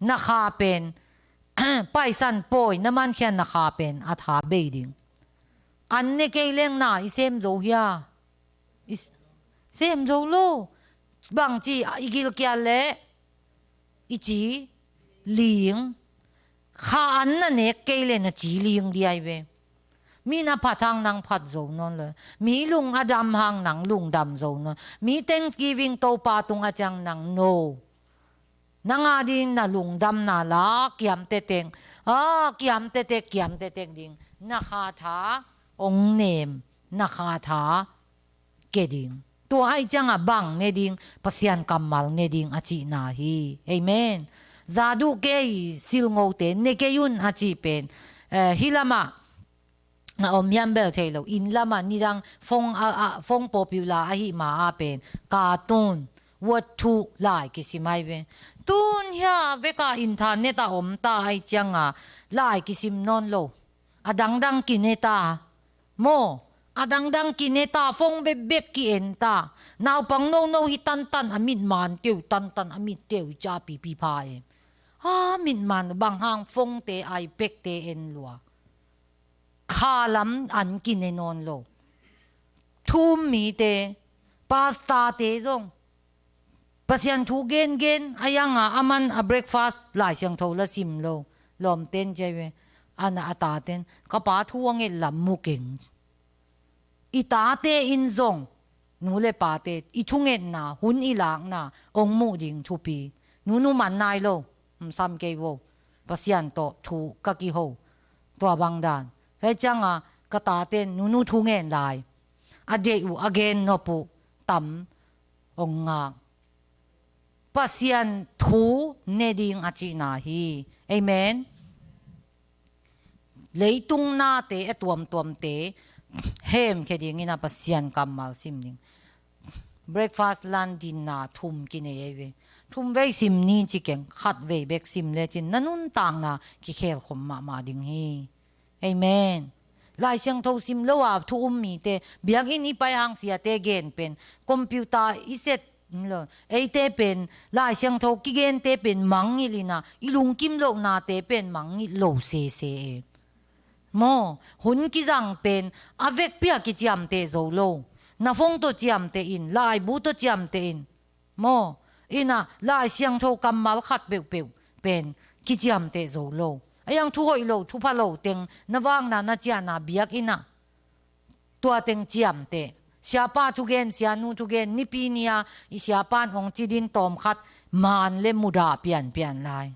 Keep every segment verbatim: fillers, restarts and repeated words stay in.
Na kha pen, paisan pawi na mankhia na kha pen a tha bei ding. An ne kei leng na i sem zo hia? I s-, sem zo lo. Bangci i gilkial le i ci ling. Kha an na nek kei le na ci ling diai ve. Mi na phat hang nang phat zo nawn lo. Mi lung a dam hang nang lungdam zo nawn. Mi Thanksgiving Topa tung a ciang nang no. Nang a ding na lungdamna la kiam tetek, a kiam tetek, kiam tetek ding. Na kha tha ong nem, na kha tha ke ding. Tua ai cianga bang ne ding, Pasian kammal ne ding a cihna hi. Amen. Zaduke i silngote ne kei un a cih pen, eh, hi lama a om hiam bel thei lo. Inn lama nidang phone a, a, phone popular ahi ma a pen cartoon, word thu lai kisim ai ve. Tun hia veka internet a om ta ai cianga lai kisim nawn lo. A dangdang kine ta. Maw, a dangdang kine ta, phone bekbek ki-en ta. Naupang nono hi tantan a mitman teu, tantan a mit teu i ca pipi pha e. A mitman bang hang phone te, iPad te en lua. Kha lam an kine nawn lo. Thu um mite, pastor te zong Pasian thu gengen a yanga a man a breakfast Lai Siangtho la sim lo. Lawmten cia ve. Ana a taten ka pa thu a nget lam mu keng. I tate in zong, nu le pate, i thungetna, hun i lakna ong muh ding thupi. Nunu man nai lo. Hum sam kei vo. Pasian tawh thu ka kiho. Tua bang dan. Tua cianga ka taten nunu thungen lai. A deih uh, a gen nop uh tam ong ngak. Pasian thu ne ding a cihna hi. Amen. Leitung nate a tuamtuamte hemkhia dingin a Pasian kammal sim ding. Breakfast, lunch, dinner thum kinei ei ve. Thum vei sim ni ci keng, khat vei bek sim lecin na nuntakna kikhelkhop mahmah ding hi. Amen. Lai Siangtho sim lo a thu um mite, biakinn i pai hang siate gen pen, computer i set lo, eite pen Lai Siangtho kigente pen mangngilh ina, i lungkim lohnate pen mangngilh lo sese e. Maw, hun kizang pen a vekpi a kiciamteh zo lo. Na phone tawh ciamteh in, laibu tawh ciamteh in. Maw, ina Lai Siangtho kammal khat peuhpeuh pen kiciamteh zo lo. A yang thu hoih lo, thu pha lo teng na vakna na ciahna biakinn ah tua teng ciamteh. Siapa thugen, sianu thugen, nipi ni-a i siapan hong cidin tawmkhat man le mudah pianpian lai.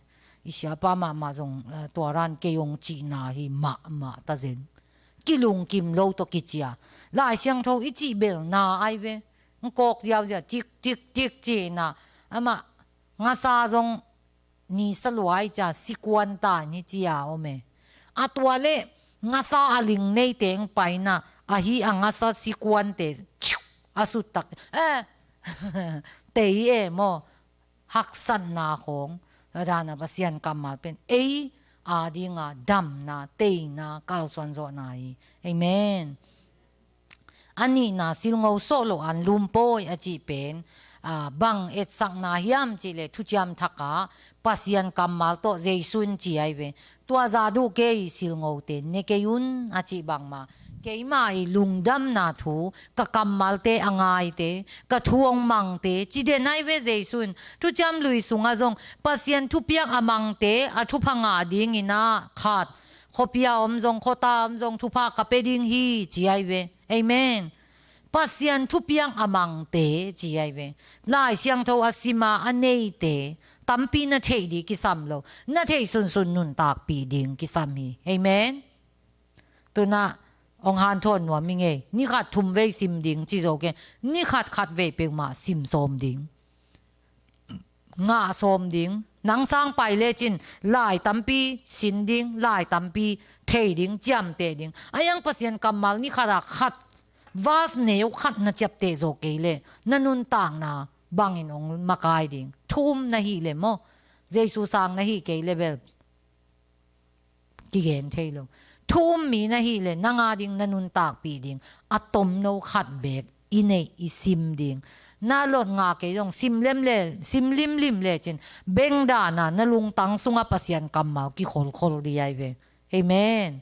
I siapa mahmah zong, eh, tua ran kei hong cihna hi mahmah ta zen. Kilungkim lo tawh kicia. Lai Siangtho i cih belna ai ve. Ng kawk ziauzia, cik, cik, cik cihna. Amah ngasa zong nisa luai cia sikuan ta ni cia om e. A tua le ngasa a ling neite ng paina, ahi a ngasa sikuante a suttak, eh, tei e maw. Haksatna khawng a dana Pasian kammal pen ei a dinga damna, teina, kalsuan zawhna hi. Amen. A nihna, silngo sawh lo an lum pawi a cih pen, a, bang etsakna hiam cihleh Thuciam Thak ah Pasian kammal tawh Jesu'n ci ai ve. Tua Zaduke i silngote ne kei un a cih bangmah, keima i lungdamna thu, ka kammalte a ngaite, ka thu hong mangte, ci den ai ve Jesu'n. Thuciam Lui sungah zong Pasian thupiak a mangte a thupha ngah dingin ah khat, khuapi a om zong, khuata om zong thupha ka pia ding hi, ci ai ve. Amen. Pasian thupiak a mangte, ci ai ve. Lai Siangtho a sima a neite tampi na theih ding kisam lo. Na theih sunsun nuntakpih ding kisam hi. Amen. Tunah hong hanthawn nuam i ngei. Ni khat thum vei sim ding ci zo kei. Ni khat khat vei peuhmah sim sawm ding. Ngah sawm ding. Nang sang pai lecin lai tampi sin ding, lai tampi thei ding, ciamteh ding. A yang Pasian kammal ni khat a khat, verse neu khat na ciapteh zo kei leh na nuntakna bangin hong makai ding. Thu um na hih leh maw, Jesu sang na hih kei leh bel kigen thei lo. Thu um mi na hih leh nang a ding na nuntakpih ding a tomno khat beek i neih i sim ding. Na lot nga kei zong sim lemle, sim limlim lecin, bengdana na lungtang sungah Pasian kammal kikholkhol dih ahi ve. Amen.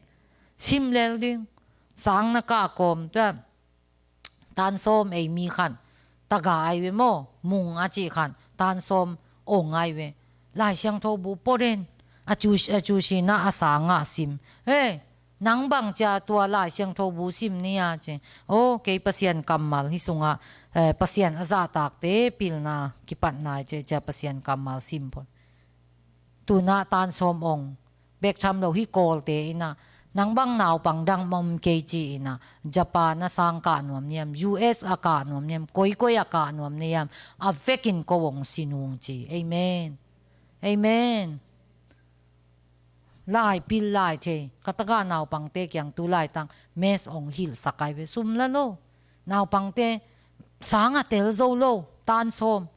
Sim lel ding. Sang na kah kawm, tua tan sawm ei mi khan, taga ahi ve maw, mung a cih khan, tan sawm ong ahi ve. Lai Siangtho bu pawden, a cu, a cu sina a sangah sim. Hei, nang bang cia tua Lai Siangtho bu sim ni a ci. Aw, kei Pasian kammal hi sungah, eh, Pasian a zahtakte pilna kipatna i cia, cia Pasian kammal sim phot. Tuna tan sawm ong bek tham lo hi Kawlte inah, nang bang naupang dang om kei ci inah, Japan a sang kah nuam niam, U S a kah nuam niam, koikoi a kah nuam niam, a vekin ko ong si nung ci. Amen. Amen. Lai pil lai thei, ka taga naupangte kiang tu laitang, mes ong hilhsak ai ve, sum la lo. Naupangte, sang a tel zo lo, tan sawm.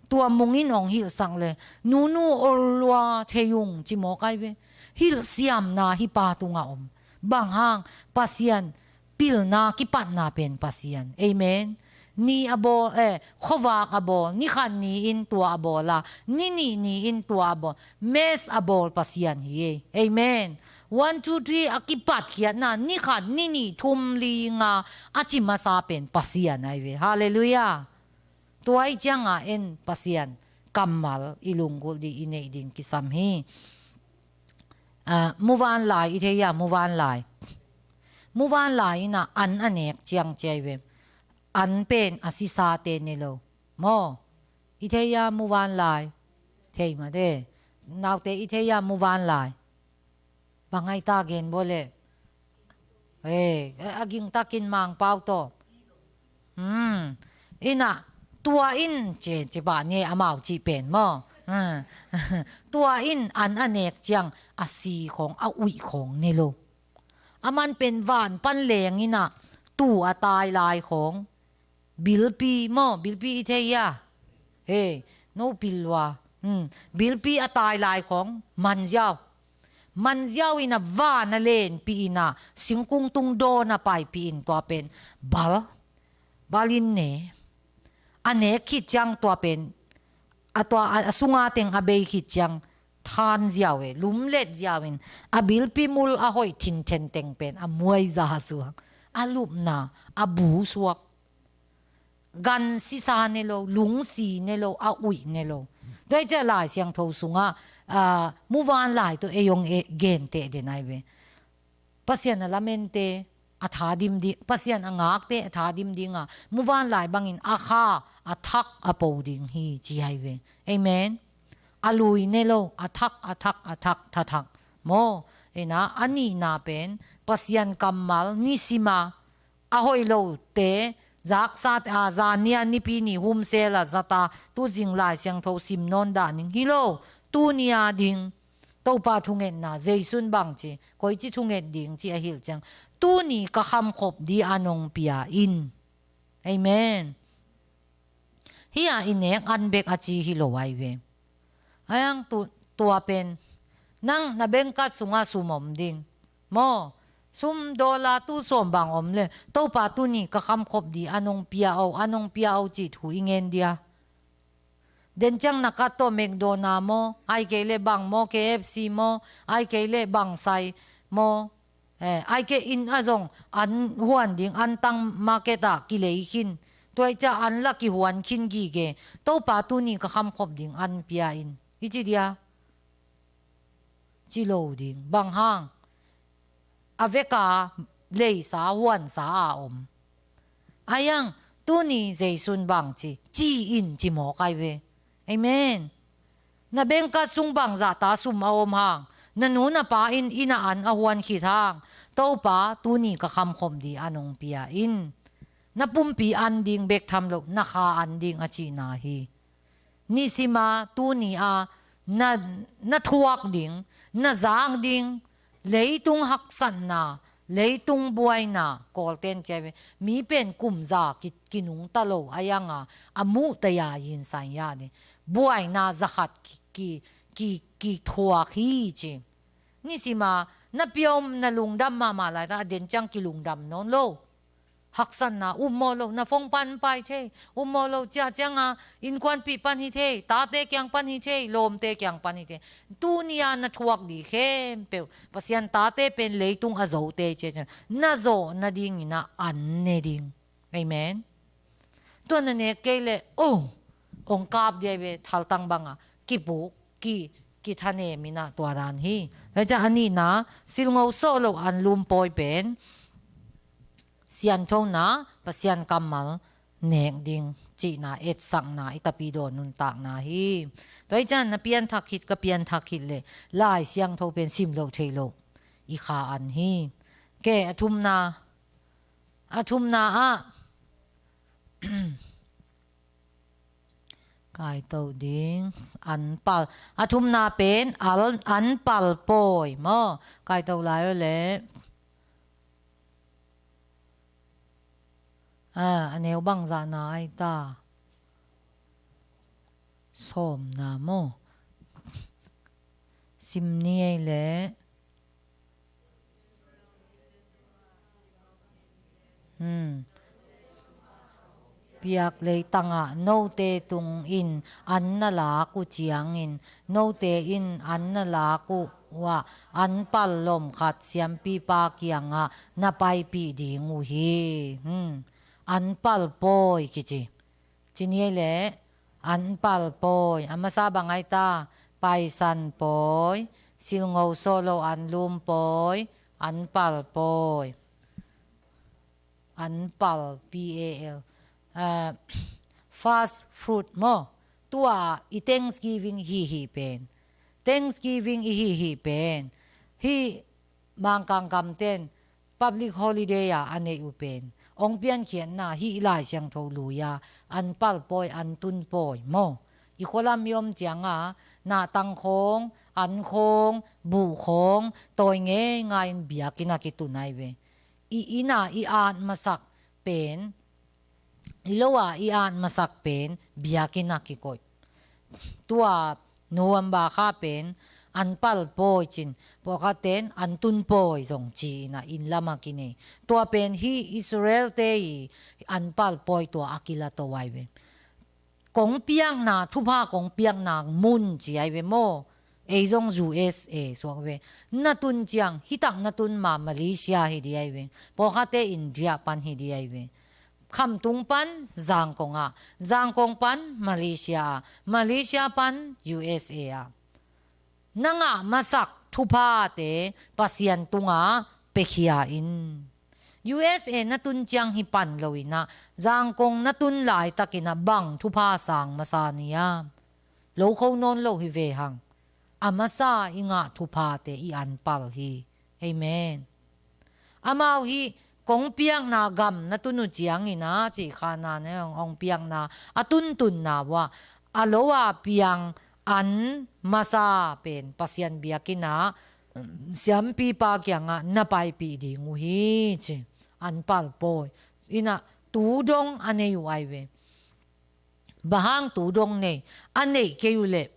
Tua mungin ong hilhsak le, nunu ol lua thei ung ci mawk ai ve. Hilhsiamna hi pa tungah om. Bang hang, Pasian pilna kipatna pen Pasian. Amen. Ni a bawl, eh, khuavak a bawl, ni khat ni in tua a bawl a, ni nih ni in tua a bawl. Mes a bawl Pasian hi ei. Amen. One, two, three a kipatkhiatna, ni khat, ni nih, thum, li, nga a ci masa pen Pasian ai ve. Halleluiah. Tua i cianga en Pasian kammal i lunggulh dih i neih ding kisam hi. Ah, muvanlai, i thei a muvanlai. Muvanlai inah an a nek ciang ci ai ve. An pen a sisate ne lo. Maw. I thei a muvanlai. Thei mate. Naute i thei a muvanlai. Bang ai ta gen baw le. Eh, a gingtakin Mangpau tawh. Hmm. Inah, tua in, ci, ci ba ni amau cih pen maw. Hmm. Tua in an a nek ciang a si khawng, a uih khawng ne lo. A man pen van pan leng inah, tu a tai lai khawng. Bilpi maw, bilpi i thei a. Hei, no pil lua. Hmm. Bilpi a tai lai khawng, manziau. Manziau inah van a lenpih inah, singkung tung dawn a paipih in tua pen. Bal. Bal in ne. A nek khit ciang tua pen. A tua a, a sunga teng a bei khit ciang. Than ziau e, lumlet ziau in. A bilpi mul a hoih thinthen teng pen. A muaiza suak. A lupna. A bu suak. Gan sisa ne lo, lungsi ne lo, a uih ne lo. Tua i cia Lai Siangtho sungah, ah, muvanlai tawh ei ong e, genteh den ai ve. Pasian a lamente, a tha dim ding, Pasian a ngakte, a tha dim dinga, muvanlai bangin a kha, a thak, a po ding hi, ci ai ve. Amen. A lui ne lo, a thak, a thak, a thak, tha thak. Maw, ina, a nihna pen, Pasian kammal, nisima, a hoih lote, zaksa, a, zania nipi ni humsel a zata, tu zing Lai Siangtho sim nawn dah ning hi lo, tuni a ding, Topa thungetna, Zeisun bang ci, koici thunget ding ci a hilh ciang, tuni ka khamkhop di a nong pia in. Amen. Hia i nek an bek a ci hi lo ai ve. Ayang tu, tua pen. Nang na bengkat sunga sum om ding. Maw, sum dollar tu sawm bang om le. Topa tuni ka khamkhop di a nong pia o, a nong pia o ci thu i ngen dia. Den ciang na kat tawh McDonald maw, ai kei le bang maw, K F C maw, ai kei le bang sai maw. Eh, ai kei in a zong an huan ding, an tang market ah kilei khin. Tua i cia an la kihuan khin gige. Topa tuni ka khamkhop ding an pia in. I ci dia. Ci lo ding. Bang hang. A veka leisa huansa a om. Ayang tuni Zeisun bang ci. Ci in ci mawk ai ve. Amen. Na bengkat sung bangzah ta sum a om hang, na nu na pa in inn a an a huan khit hang, Topa tuni ka khamkhop di a nong pia in. Na pumpi an ding bek tham lo, na kha an ding a cihna hi. Nisima tuni a na, na thuak ding, na zak ding, leitung haksatna, leitung buaina, Kawlten cia ve, mi pen kumza ki, kinungta lo a yanga, a muh taya yin sanya ni. Buaina zakhat ki, ki, ki, ki thuak hi ci. Nisima, na piom, na lungdam mama lai ta, a den ciang kilungdam nawn lo. haksatna, upmawh loh, na phone pan pai thei, upmawh loh ciah cianga innkuanpih pan hi thei, tate kiang pan hi thei, lawmte kiang pan hi thei. Tuni-a na thuak ding khempeuh, Pasian tate pen leitung a zote ciah ciang na zawh nadingin ah an ne ding. Amen. Tua na nek kei leh, oh, hong kap ding ahi ve, thaltang banga kipuk, ki, kithanem in ah tua dan hi. Tua ciang a nihna, silngo sawh lo anlum pawi pen sianthona, Pasian kammal nek ding cihna, etsakna, i Tapidaw nuntakna hi. Tua hi ciang na pianthak khit, ka pianthak khit leh Lai Siangtho pen sim loh theih loh i kha an hi. Ke, a thumna, a thumna ah kaito ding, an pal. A thumna pen al, an pal pawi maw? Kaito lai aw leh. Ah, a neu bangzahna ai ta? Sawmna maw? Sim ni ei leh. Hmm. Piak leitangah note tungin an na lak uh ciangin, note in an na lak uh ah an pal lom khat siampipa kiangah na paipih ding uh hi. Hmm. An pal pawi kici. Ci ni ei leh, an pal pawi. A masa bang ai ta? Paisan pawi, silngo sawh lo anlum pawi, an pal pawi. An pal, P A L. Ah, first fruit maw? Tua i Thanksgiving hihih pen. Thanksgiving i hihih pen. Hih Mangkang gamten public holiday a a neih uh pen hong piankhiatna hih Lai Siangtho lui-a an pal pawi, an tun pawi maw? I khualam i om cianga nahtang khawng, an khawng, buh khawng tawi ngeingai in biakinn ah kitun ai ve. I inn ah i at masak pen, i lo ah i at masak pen biakinn ah kikoih. Tua November kha pen an pal pawi ci-in, pawlkhatten an tun pawi zong ci-in ah inn lamah kinei. Tua pen hih Israel-te i an pal pawi tua a kila to ai ve. Kong piakna, thupha kong piakna mun ci ai ve maw? Ei zong U S A suak ve. Na tun ciang, hitak na tun ma Malaysia hi ding ai ve. Pawlkhatte India pan hi ding ai ve. Khamtung pan Zangkong ah, Zangkong pan Malaysia ah, Malaysia pan U S A ah. Na ngah masak thuphate Pasian tungah piakhia in. U S A na tun ciang hi pan lo in ah, Zangkong na tun laitakin ah bang thupha sang masa ni a? Lo kho nawn lo hi ve hang. A masa i ngah thuphate i an pal hi. Amen. Amau hih kong piakna gam na tun uh ciangin ah, cih kha na ne hong, hong piakna a tuntunna uh ah, a lo a piang an masa pen Pasian biakinn ah siampipa kiangah na paipih ding uh hi ci. An pal pawi. In ah tu dong a nei uh ai ve. Bang hang tu dong nei? A neih kei uh leh,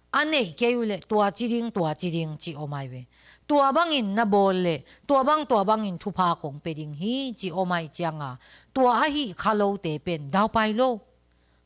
a neih kei uh leh tua ci ding, tua ci ding ci om ai ve. Tua bangin na bawl leh tua bang, tua bangin thupha kong pia ding hi ci om ai cianga, tua ahi kha lote pen daupai lo.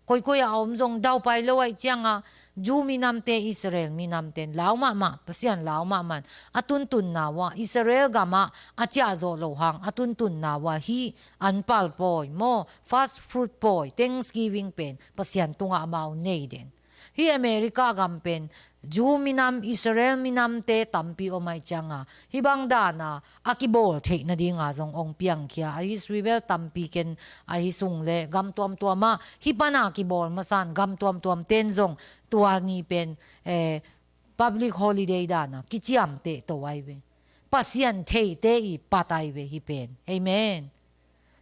Koikoi a om zong daupai lo ai cianga, Jew minamte, Israel minamten lau mahmah, Pasian lau mahmah in a tuntunna uh ah, Israel gamah a ciahzawh loh hang a tuntunna uh ah hih an pal pawi maw, first fruit pawi, Thanksgiving pen Pasian tungah amau nei den. Hih America gam pen Jew minam, Israel minamte tampi om ai cianga, hih bang dana a kibawl theih nadinga zong hong piangkhia. A history bel tampi ken, a hi sung le gam tuamtuamah hih pana kibawl masan gam tuamtuamten zong tua ni pen, eh, public holiday dana kiciamteh to ai ve. Pasian theite i pat ai ve hih pen. Amen.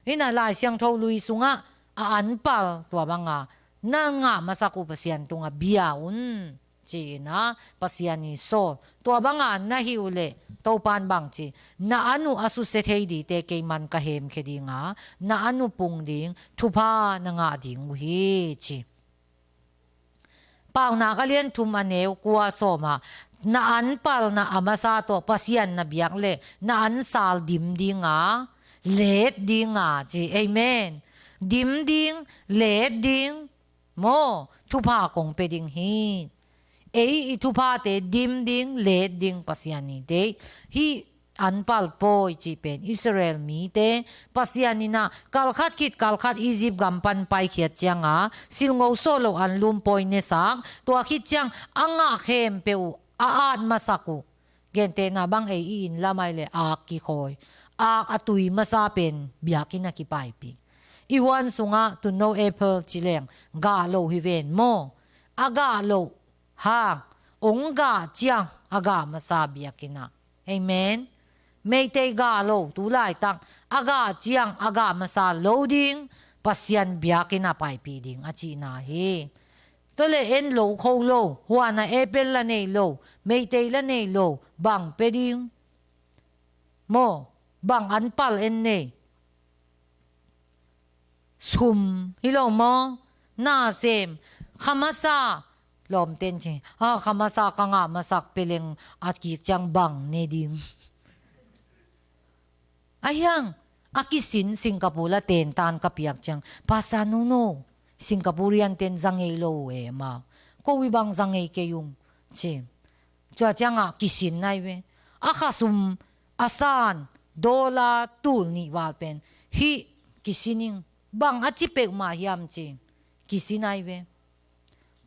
Hih na Lai Siangtho lui sungah a an pal tua banga na ngah masak uh Pasian tungah bia un ci-in ah Pasian i sawl. Tua banga na hih uh leh Topan bang ci, na an uh a susia thei dingte keiman ka hemkhia dinga, na an uh pung ding thupha na ngah ding uh hi ci. Paunak a lian thum a neu kua sawmah, na an palna a masa tawh Pasian na biak leh na an sal dim dinga, Let ding a ci. Amen. Dim ding, let ding. Maw, thupha kong pia ding hi. Ei i thuphate dim ding, let ding Pasian hi. Hih an pal pawi cih pen Israel mite Pasian in ah kalkhat khit kalkhat Egypt gam pan paikhiat cianga silngo sawh lo an lum pawi nesak, tua khit ciang a ngah khempeuh uh a at masak uh. Gentehna bang ei i inn lam ai le ak kikhawi, ak a tui masa pen biakinn a kipaipih. I huan sungah tunno apple ci leng gah lo hi ven maw? A gah lo hang ong gah ciang a gah masa biakinn ah. Amen. Meitei gah lo tu laitak a gah ciang a gah masa lo ding, Pasian biakinn a paipih ding a cihna hi. Tua le en lo kho lo, huan a apple la nei lo, Meitei la nei lo, bang pia ding? Maw, bang an pal en nei? Sum hi lo maw? Nasem, kha masa, lawmten ci, a kha masa ka ngah masak peleng a kik ciang bang ne ding? A hiang, a kisin Singapore la tentan ka piak ciang, Pastor Nuno, Singaporean ten za ngei lo uh e ma. Ko i bang za ngei kei ung ci. Tua ciangah kisin ai ve. A khasum a san dollar tul nih val pen hih kisin ing, bang a ci peuhmah hiam ci. Kisin ai ve.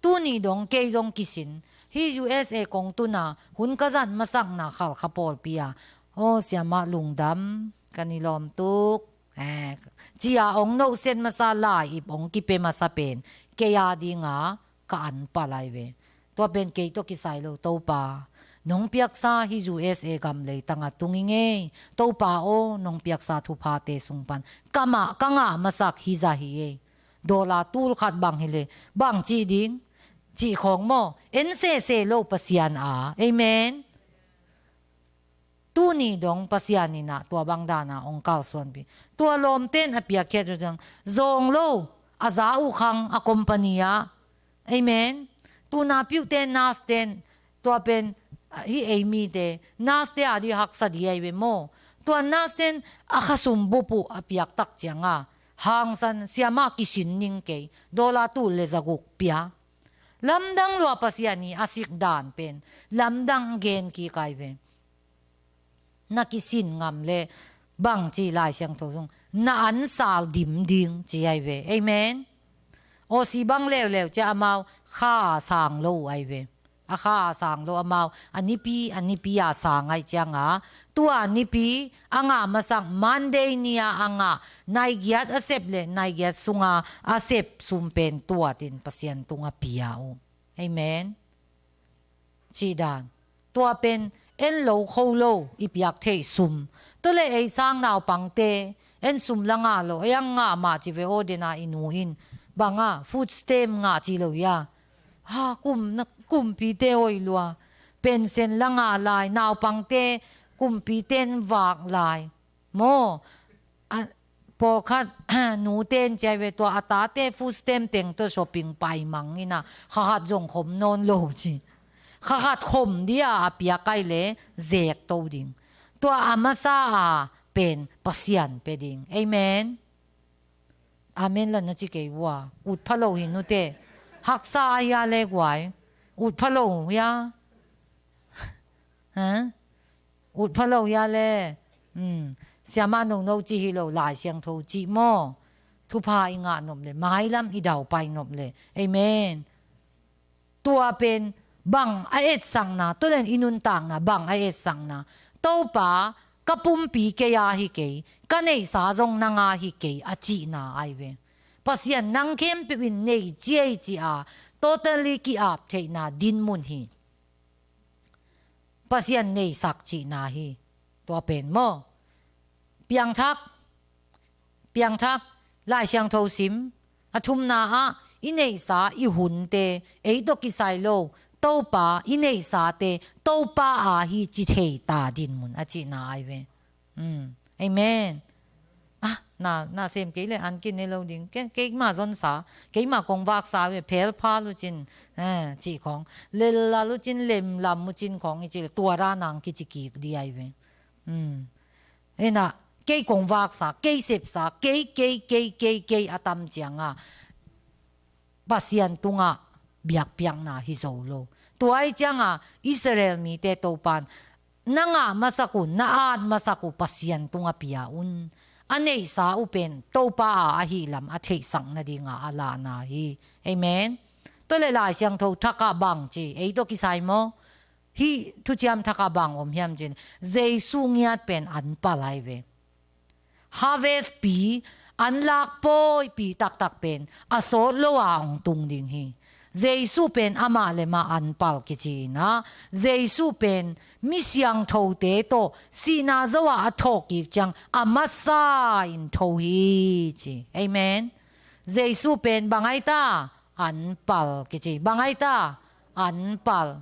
Tuni dong kei zong kisin. Hih U S A kong tuna hun ka zat masakna Khalkha pawlpi ah, aw siamah lungdam, ka ni lawm tuk, eh, ci-a ong nohset masa lai-ip ong kipia masa pen kei a dinga ka an pal ai ve. Tua pen kei tawh kisai lo, Topa, nong piaksa hih U S A gam leitangah tung ing ei. Topa aw, nong piaksa thuphate sung pan ka mah ka ngah masak hih zah hi ei. Dollar tul khat bang hi le bang cih ding? Cih khawng maw? En sese lo Pasian a. Amen. Tuni dong Pasian in ah tua bang dana ong kalsuanpi. Tua lawmten a piakkhiat uh dang zawng lo, a za uh khang a company ah. Amen. Tuna piuhte nurse ten, tua pen, ah, hih ei mite nurse te a di haksa di ai ve maw? Tua nurse ten a khasum bup uh a piak tak cianga hangsan, siamah kisin ning kei, dollar tul le zaguk pia. Lamdang lua Pasian i a sik dan pen lamdang gen kik ai ve. Na kisin ngam le bang ci Lai Siangtho zong na ansal dim ding ci ai ve. Amen. Aw si bang leuleu cia amau kha a sang lo uh ai ve. A kha a sang lo amau a nipi a nipi a sang ai cianga, tua nipi a ngah masak Monday ni-a a ngah naigiat a sep le naigiat sunga a sep sum pen tuatin Pasian tunga pia uh. Amen. Cih dan. Tua pen en lo kho lo i piak theih sum. Tua le ei sang naupangte en sum la ngah lo, ei ang ngah mah ci ve aw dena i nu in. Banga food stamp ngah ci lo ia. Ha, kum, na, kumpite oi lua. Pension la ngah lai, naupangte kumpite en vak lai. Maw, a, pawlkhat nute in ci ai ve, tua a tate food stamp teng tawh shopping pai mang ina, kha khat zong khom nawn lo ci. Kha khat khom dia a piak ai le zek to ding. Tua a masa a pen Pasian pia ding. Amen. Amen la na ci kei vua. Ut pha lo hi nute. Haksa a hia le guai. Ut pha lo hia. Ha? Ut pha lo hia le. Hmm. Siamah nono ci hi lo, Lai Siangtho ci maw? Thupha i ngah nop le, mailam i daupai nop le. Amen. Tua pen bang a etsakna, tua len i nuntakna bang a etsakna? Topa, ka pumpi kei a hi kei, ka neihsa zong nang a hi kei a cihna ai ve. Pasian nang khempeuh in nei ci ei ci a, totally ki-ap theihna dinmun hi. Pasian neisak cihna hi. Tua pen maw? Piangthak, piangthak, Lai Siangtho sim, a thumna ah i neihsa i hunte, ei tawh kisai lo, Topa, i neihsate Topa a hi ci thei ta dinmun a cihna ai ve. Um, amen. Ah, na, na sem kei le an kine lo ding. Ke, keimah zonsa, keimah kong vaksa ve, phel pha lucin, eh, cih khawng. Lella lucin, lemlam lucin khawng i cih le, tua ra nang kici kik di ai ve. Um. Ena, kei kong vaksa, kei sepsa, kei, kei, kei, kei, kei a tam cianga Pasian tungah biakpiakna hi zo lo. Tua ahi cianga Israel mite Topan na ngah masak uh, na at masak uh Pasian tungah pia un. A neihsa uh pen Topa a ahi lam a theihsak nadinga a lahna hi. Amen. Tua le Lai Siangtho thakah bang ci, ei tawh kisai maw? Hih thuciam thakah bang om hiam cin, Jesu ngiat pen an pal ahi ve. Harvest pi, an lak pawipi taktak pen a sawt lo a hong tung ding hi. Jesu pen amah le mah an pal kici inah, Jesu pen mi siangthote tawh sihna zo ah a thawhkik ciang a masa in tho hi ci. Amen. Jesu pen bang ahi ta? An pal kici. Bang ahi ta? An pal.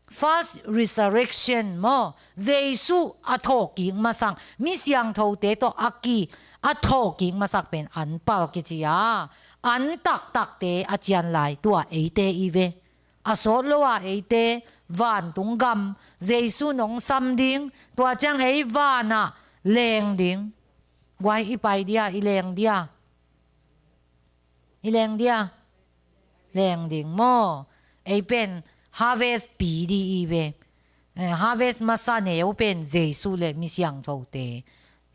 First resurrection maw? Jesu a thawhkik masak, mi siangthote tawh a ki a thawhkik masak pen an pal kici a, an taktakte a cian lai tua eite i ve. A sawt lo a eite vantung gam Jesu nong sam ding, tua ciang ei vanah leng ding. Guai i pai dia, i leng dia. I leng dia? Leng ding maw? Ei pen harvest pi di i ve. Eh, harvest masa neu pen Jesu le mi siangthote.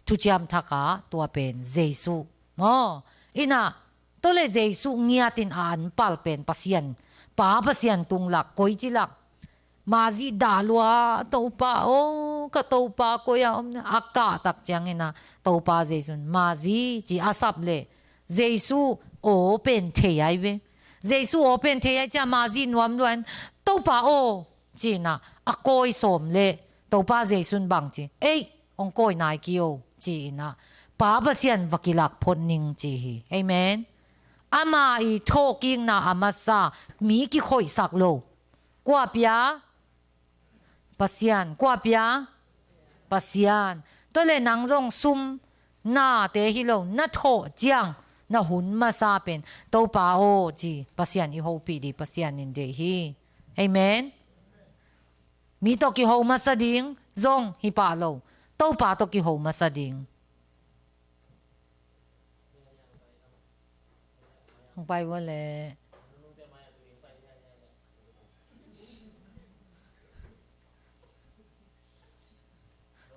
Thuciam thakah tua pen Jesu maw? Inah, tua le Jesu ngiatin a an pal pen Pasian, Pa Pasian tung lak, koici lak? Mazi dah lua, Topa aw, ka Topa koi a om na, a kah tak ciangin a Topa Jesu in Mazi ci a sap le Jesu aw pen thei ai ve. Jesu aw pen thei ai cia Mazi nuam lua in, Topa aw, ci na a kawi sawm le Topa Jesu in bang ci, ei, hong kawi nai ki o, ci ina Pa Pasian va kilak phot ning ci hi. Amen. Ama i thawhkikna a masa, mi kikhoihsak lo. Kua pia? Pasian. Kua pia? Pasian. Tua le nang zong sum nate hi lo, na thawh ciang na hun masa pen Topa aw ci, Pasian i hopih di Pasian in deih hi. Amen. Mi tawh kiho masa ding zong hi pah lo, Topa tawh kiho masa ding. Hong pai vua le.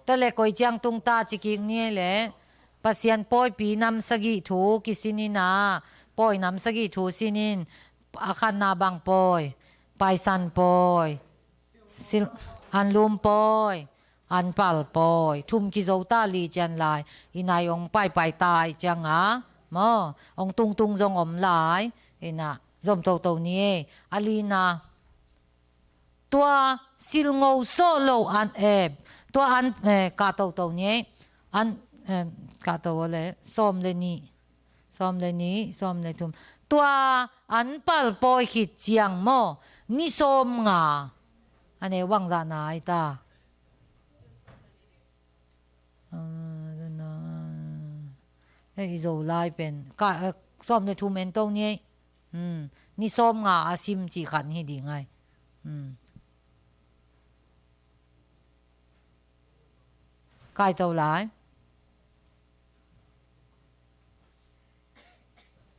Tua le koi ciang tung ta ci kik ni le, Pasian pawipi nam sagih thu kisin ina, pawi nam sagih thu sin in, a khatna bang pawi, paisan pawi, sil, anlum pawi, anpal pawi, thum kizo ta li cian lai, ina i ong paipai ta i cianga maw, ong tungtung zong om lai, ina zom toto ni e. A lina, tua silngo sawh lo an, eh, tua an, eh, kah toto ni e. An, eh, kah to le sawm le ni, sawm le ni, sawm le thum. Tua anpal pawi khit ciang maw, ni sawm nga a neu bangzahna ai ta. Ah, dana. Eh, i Zolai pen ka, eh, sawm le thum en to ni ei. Hmm. Ni sawm nga a sim ci khan hi ding ai. Hmm. Kai to lai.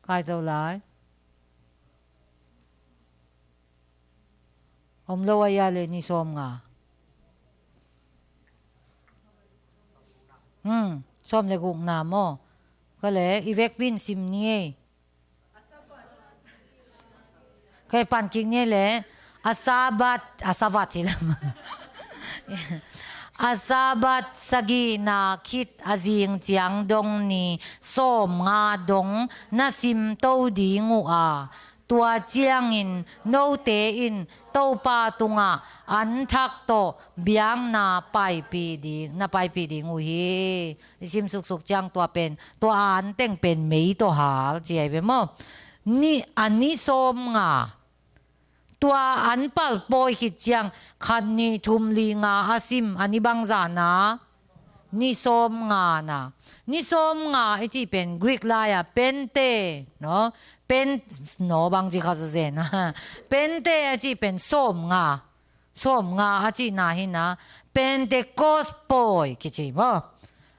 Kai to lai. Om lo a ia le ni sawm nga. Hmm, sawm le guk na maw? Ka le, i vek bin sim ni ei. Ka pan kik ni le, a Sabat, a Sabat hi lam. A Sabat sagihna khit a zing ciang dong ni sawm nga dong na sim to ding uh a, tua ciangin note in Topa tungah an thak tawh biakna paipih ding, na paipih ding uh hi. I sim suksuk ciang tua pen, tua an teng pen mei tawh hal ci ai ve maw? Ni, a ni sawm nga. Tua an pal pawi khit ciang khat nih thum li nga a sim a ni bangzah na, ni sawm nga na. Ni sawm nga i cih pen Greek lai-a Pente, no? Pen, no, bang ci kha zazen. Pente a cih pen sawm nga. Sawm nga a cihna hi na, Pentecost pawi kici maw?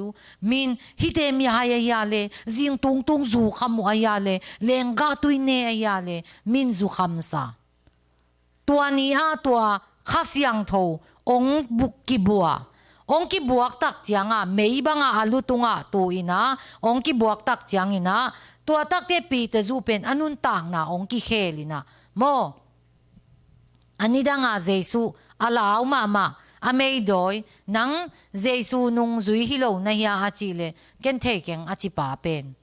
uh. Min hihte mihai ahi a le, zing tungtung zu kham uh ahi a le, lenggah tui ne ahi a le, min zu khamsa. Tua ni-a tua Kha Siangtho ong buk kibua, ong kibuak tak cianga mei banga a lu tungah tu ina, ong kibuak tak ciangina, tua takte Peter zu pen a nuntakna ong kikhel ina maw. A nidanga Jesu a lau mahmah, a meidawi, nang Jesu nungzui hi lo na hia a cih le, ken thei keng a ci pa pen,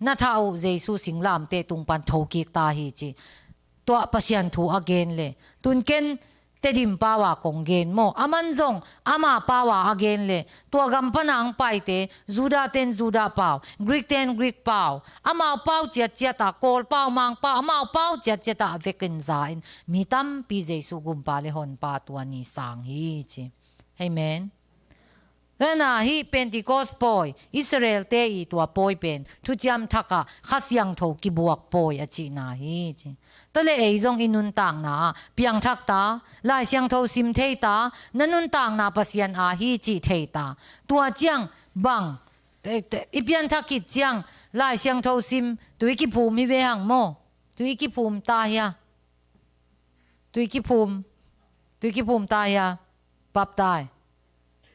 na thah uh Jesu singlamteh tung pan thokik ta hi ci. Tua Pasian thu a gen le, tun ken Tedim pau a kong gen maw, aman zong ama pau a a gen le, tua gam pana ang paite, Judah ten Judah pau, Greek ten Greek pau, amau pau ciatciat a, Kawl pau, Mang pau, amau pau ciatciat a vekin za in, mi tampi Jesu gumpa le honpa tua ni sang hi ci. Amen. Lena hih Pentecost pawi, Israel te i tua pawi pen, thuciam thaka Kha Siangtho kibuak pawi a cihna hi ci. Tua le ei zong i nuntakna ah piangthak ta, Lai Siangtho sim thei ta, na nuntakna Pasian a hi cih thei ta. Tua ciang bang, te, te, i pianthak khit ciang, Lai Siangtho sim, tui kiphum hi ve hang maw. Tui kiphum ta hia. Tui kiphum. Tui kiphum ta hia. Baptai.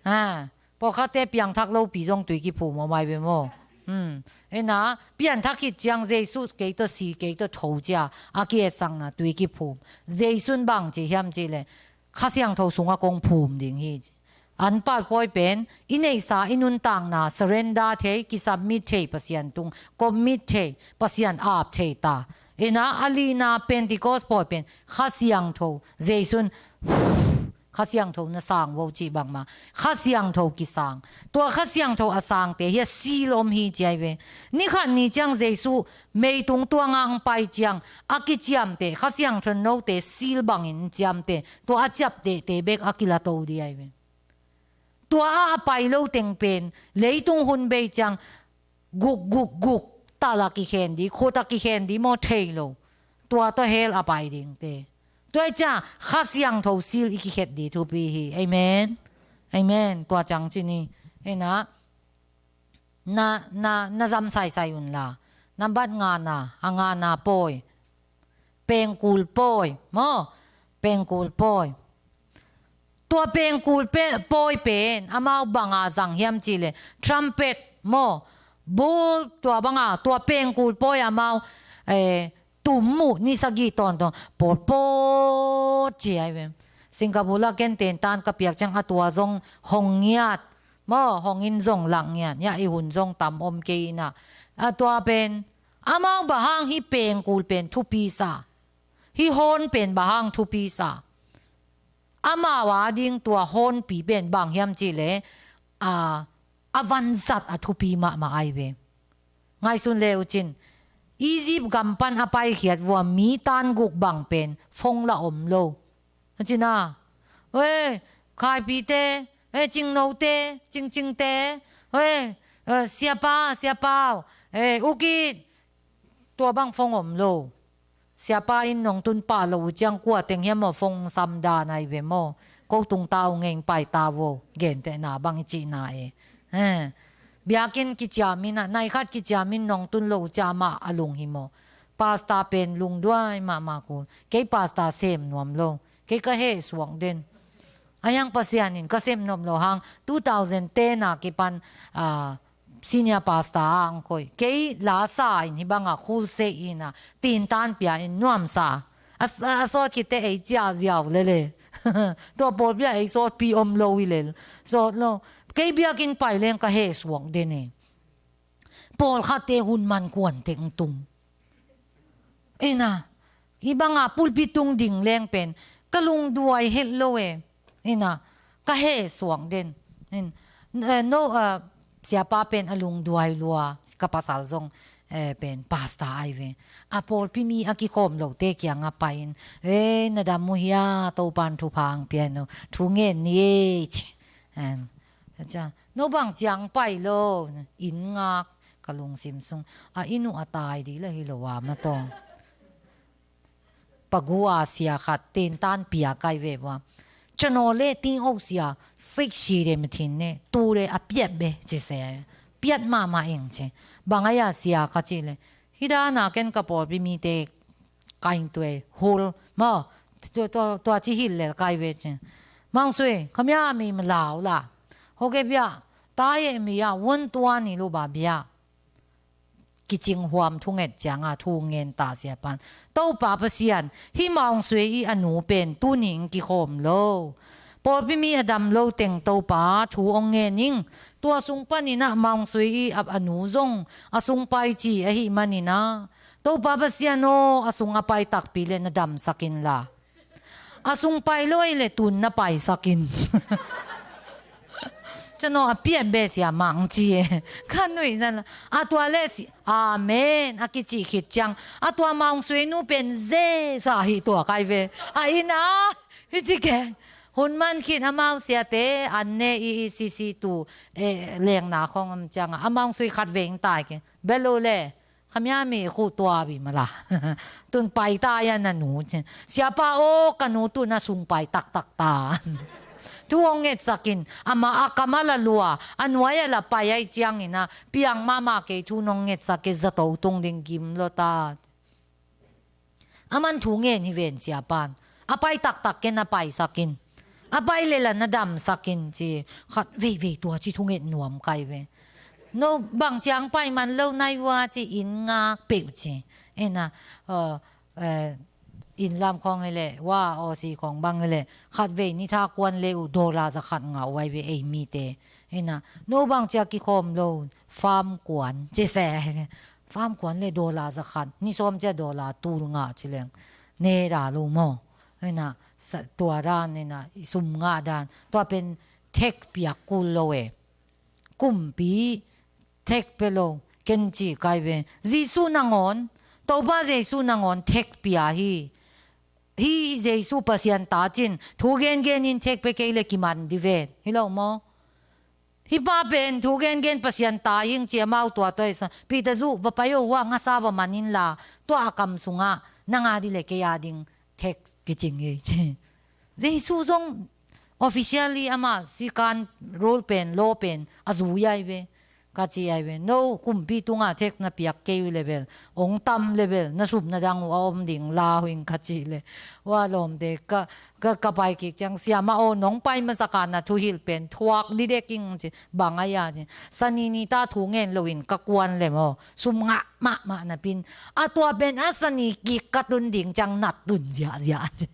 Ha. Pawlkhatte piangthak lopi zong tui kiphum om ai ve maw. Hmm. Ena, pianthak khit ciang Jesu kei tawh si, kei tawh tho cia a kietsakna tui kiphum. Jesu in bang ci hiam cih leh Kha Siangtho sungah kong phum ding hi ci. An palpawi pen i neihsa i nuntakna surrender thei, kisubmit thei Pasian tung, commit thei, Pasian ap thei ta. Ena, a lina Pentecost pawi pen Kha Siangtho, Jesu in Kha Siangtho na sang vo cih bangmah Kha Siangtho kisang. Tua Kha Siangtho a sangte hi a seal om hi ci ai ve. Ni khat ni ciang Jesu meitung tuangah ang pai ciang a kiciamteh, Kha Siangtho note seal bangin ciamteh, tua a ciaptehte bek a kilato dih ai ve. Tua a a pai lo teng pen leitung hun bei ciang guk guk guk, tal a kikhen dih, khut a kikhen dih maw thei lo. Tua tawh hell a pai dingte. Tua i ciang Kha Siangtho seal i kikhet dih thupi hi. Amen. Amen. Tua ciang ci ni. Ena, na, na, na zam saisai un la. Nambat ngana, a ngana pawi. Pengkul pawi maw. Pengkul pawi. Tua pengkul pawi pen amau banga zang hiam cih leh trumpet maw, bul, tua banga tua pengkul pawi amau, eh, tum uh ni sagih tawntung pawt pawt ci ai ve. Singapore ah ken tentan ka piak ciang a tua zong hong ngiat maw, hong in zong lak ngiat. Ya, i hun zong tam om kei ina. A tua pen amau bang hang hih pengkul pen thupi sa, hih horn pen bang hang thupi sa. Amau a ding tua hornpi pen bang hiam cih leh, a, a vanzat a thupi mahmah ai ve. Ngaihsun le uh cin, Egypt gam pan a paikhiat vua mi tan guk bang pen phone la om lo. A cina, "Oi, khaipite, oi, cingnote, cingcingte, oi, eh, siapa, siapau, eh, ukit," tua bang phone om lo. Siapa in nong tun pah lo uh ciang kua teng hiam maw phone sam dan ai ve maw. Ko tung ta uh ngei pai ta vo, gentehna bang i cihna e. Eh, biakinn kiciam in a, nai khat kiciam in nong tun lo uh ciang amah a lung hi maw. Pastor pen lungduai mahmah kul. Kei pastor sem nuam lo. Kei ka heh suak den. A hiang Pasian in ka sem nuam lo hang, two thousand ten a kipan, ah, senior pastor a ang koi. Kei la sa in hih banga khulse in a, tintan pia in nuamsa. A, a, a sawt khit teh ei cia ziau lele. Tua pawlpi ah ei sawtpi om lo hi lel. Sawt lo. Kei biakinn pai leng ka heh suak den e. Pawlkhatte hun man kuan teng tung. Ina, hih banga pulpit tung ding leng pen ka lungduai het lo e. Ina, ka heh suak den. In, eh, no, eh, siapa pen a lungduai lua, ka pasal zong, eh, pen pastor ai ve. A pawlpi mi a kikhawm lote kiangah pai in, "Eh, na dam uh hia, Topan thupha ang pian uh, thu ngen ni e," ci. Em, aca, "No bang ciang pai lo?" Inn ngak, ka lungsim sung. "A inn uh a tai dih la hi lo a, ma tawh." Pagua sia khat, tintan pia kai ve vua. "Cano le ting o sia, sik si de ma thin ne, tu de a piat be," ci se. "Piat mahmah ing," ci. "Bang a ya sia?" ka ci le. "Hih dana ken ka pawlpi mite kaing tuai hul maw, tua, tua, tua ci hil lel kai ve ci. Mawngsui, khamia mi ma lau la. Hoke bia, tai e mi ya, won tua ni lu ba bia." Kicing huam thunget cianga thu ngen ta siapan. "Topa Pasian, hih Mawngsui i a nu pen tuni ing kikhawm lo. Pawlpi mi a dam lo teng Topa thu ong ngen ing. Tua sung paninah Mawngsui i a, a nu zong a sung pai ci ahi maninah. Topa Pasian aw, a sung a pai takpi le na damsak inla. A sung pai lo ahi le tun na paisak in." Cano a pian be sia mang ci e. Ka nuih zan la. A tua le si, "Amen," a kici khit ciang. A tua Mawngsui nu pen ze sa hi tua kai ve. A ina, hi ci ke. Hun man khit amau siate, an ne i, i sisi tu, eh, lengna khong am cianga. A Mawngsui khat veng tai ke. Belo le. Khamia mi khu tua bi mala. Tun pai ta ya na nu ci. "Siapa aw, ka nu tun a sung pai taktak ta." Thu hong ngetsak in, amah a kam a la lua, a nuai a la pai ahih ciangin ah, piang mahmah kei thu nong ngetsak kei, zato tung ding gim lo ta. Aman thu ngen hi ven, siapa'n. A pai taktak ken a paisak in. A pai lel a na damsak in ci. Khat veivei tua ci thu ngen nuam kai ve. No bang ciang pai man lo nai ua ci, inn ngak peuh ci. Ena, uh, eh, inn lam khawng hi leh, ua, Aussie khawng bang hi leh, khat vei ni tha kuan le uh, dollar za khat ngah uh ai ve ei mite. Ena, no bang cia kikhawm lo, farm kuan ci se. Farm kuan le dollar za khat, ni sawm cia dollar tul ngah ci leng, ne da lo maw. Ena, sa, tua dan, ena, i sum ngah dan. Tua pen tax piak kul lo e. Kumpi tax pia lo, ken ci kai ve. Jesu nangawn, Topa Jesu nangawn tax pia hi. Hi Jesu Pasian ta cin, thu gengen in tax pia kei le kiman di ven. Hi lo maw? Hi pa pen thu gengen Pasian ta hing ci, amau tua tua i sa. Peter zu, va pai o, ua ngasa va man inla, tua a kam sungah nang a di le kei a ding tax kicing hi ci. Jesu zong officially ama sikan rule pen, law pen a zui ai ve. Ka ci ai ve. No kumpi tungah tax na piak kei uh le bel, ong tam le bel, na sum na dang uh a om ding la uh ing ka ci le. Ua lawmte ka, ka, ka pai kik ciang, siama aw, nong pai masak a na thuhilh pen thuak didek ing ci, bang a ia ci. Sani ni ta thu ngen lo in ka kuan le maw, sum ngah mahmah napin. A tua pen a sani kik ka tun ding ciang nat tun ziahziah ci.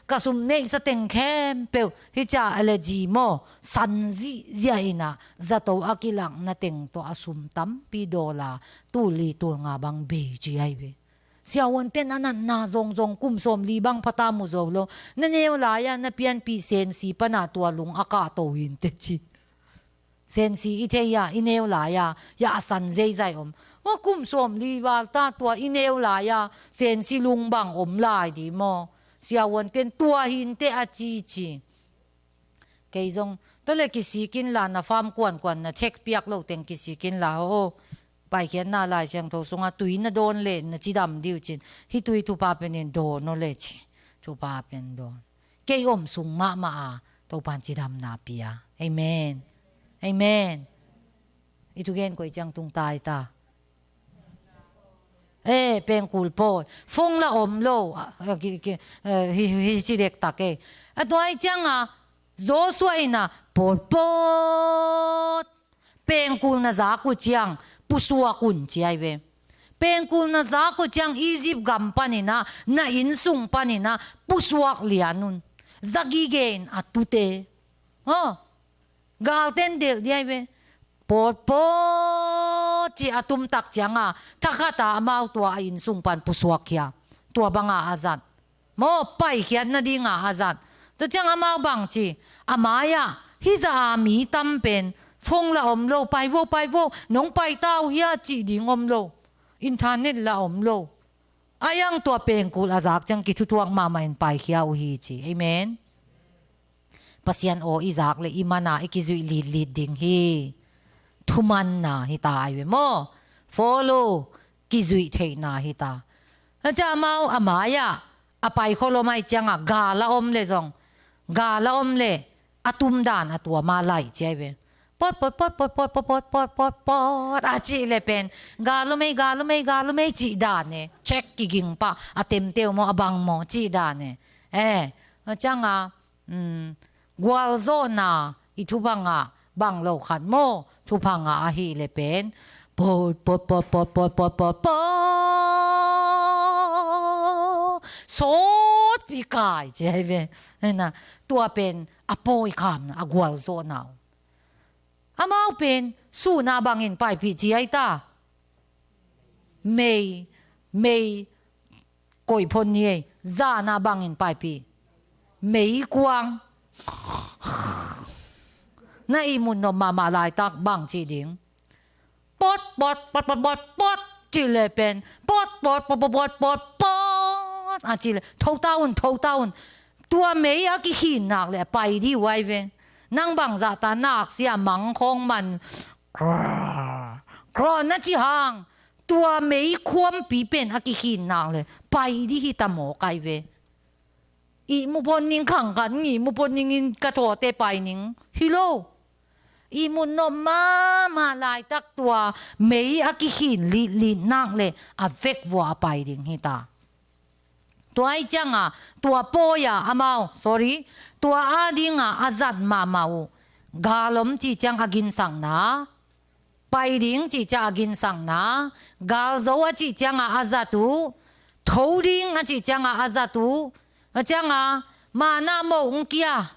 Ka sum neihsa teng khempeuh, hi cia allergy maw, san zihziah in ah, zato a kilakna teng tawh a sum tampi dawl a, tul li tul nga bang bei ci ai ve. Siavuante'n a natna zongzong kum sawmli bang phata mu zo lo. Na neu lai-a na pianpih sensi pana tua lung a kahto hinteh ci. Sensi i thei-a, i neu lai-a, ia a san zeizai om. Aw, kum sawmli val ta tua i neu lai-a sensi lung bang om lai di maw. Siavuante'n tua hinteh a ci ci. Kei zong, tua le kisik inla, na farm kuankuan na tax piak lo teng kisik inla, aw, Paikhiatna Lai Siangtho sungah tui na dawn le na cidam di uh cin, hih tui thupha penin dawn aw le ci. Thupha pen dawn. Kei om sung mahmah a, Topa'n cidamna pia. Amen. Amen. I thugen koi ciang tung tai ta. Eh, pengkul pawi. Phone la om lo. Ah, ah, ki, ki, eh, hi, hi, hi ci dektak e. A tua ahih ciangah, Joshua in ah, pawt, pawt. Pengkul na zak uh ciang, pusuak un ci ai ve. Pengkul na zak uh ciang, Egypt gam panin ah, na inn sung panin ah, pusuak lian un. Za gige in a tute. Aw. Galte'n delh di ai ve. Pawt, pawt ci a tumtak ciangah, thakhat a amau tua a inn sung pan pusuak khia. Tua banga a zat. Maw, paikhiat nadinga a zat. Tua ciang amau bang ci, a mai-ah, hih zah a mi tam pen, phone la om lo, pai vo, pai vo, nong pai ta uh hia cih ding om lo. Internet la om lo. A iang tua pengkul a zak ciang kithutuak mahmah in paikhia uh hi ci. Amen. Pasian aw i zak le i man a i kizuih litlit ding hi. Thumanna hi ta ai ve maw. Follow, kizuih theihna hi ta. A ciah amau a mai-ah a pai khol om ahih ciangah gal a om le zong, gal a om le a tum dan a tua ma laih ci ai ve. Pawt, pawt, pawt a cih le pen, gal om ei, gal om ei, gal om ei cih dan e. Check kiging pah, a temteu maw, a bang maw cih dan e. Eh, a ciangah, um, gualzawhna i thupha ngah bang lo khat maw, thupha ngah ahih le pen, pawt, pawt, pawt, sawtpi kai ci ai ve. Hena, tua pen a pawi khamna, a gualzawhna uh. Amau pen, sun a bangin paipih ci ai ta. Mei, mei, koih phon ni ei, zan a bangin paipih. Meikuang. Na ihmut nop mahmah laitak bang cih ding. Pawt, pawt, pawt, pawt, pawt, pawt, cih le pen. Pawt, pawt, pawt, pawt, pawt, pawt, pawt, a cih le. Tho ta un, tho ta un. Tua mei a kikhin nak le pai di uh ai ve. Nang bangzah ta nak sia mang khawng man. Kra, kra na ci hang. Tua mei khuampi pen a kikhin nak le pai di hi ta maw kai ve. ihmu phot ning khangkhat, ihmu phot ningin ka thawhte pai ning hi lo. Ihmut nop mahmah laitak tua mei a kikhin litlitnak le a vekvua a pai ding hi ta. Tua ahih cianga tua pawi-a amau, sorry, tua adinga a zat mahmah uh. Gal om cih ciang a ginsakna, pai ding cih ciang a ginsakna, gal zo a cih cianga a zat uh, tho ding a cih cianga a zat uh, a cianga manna moh hong kia,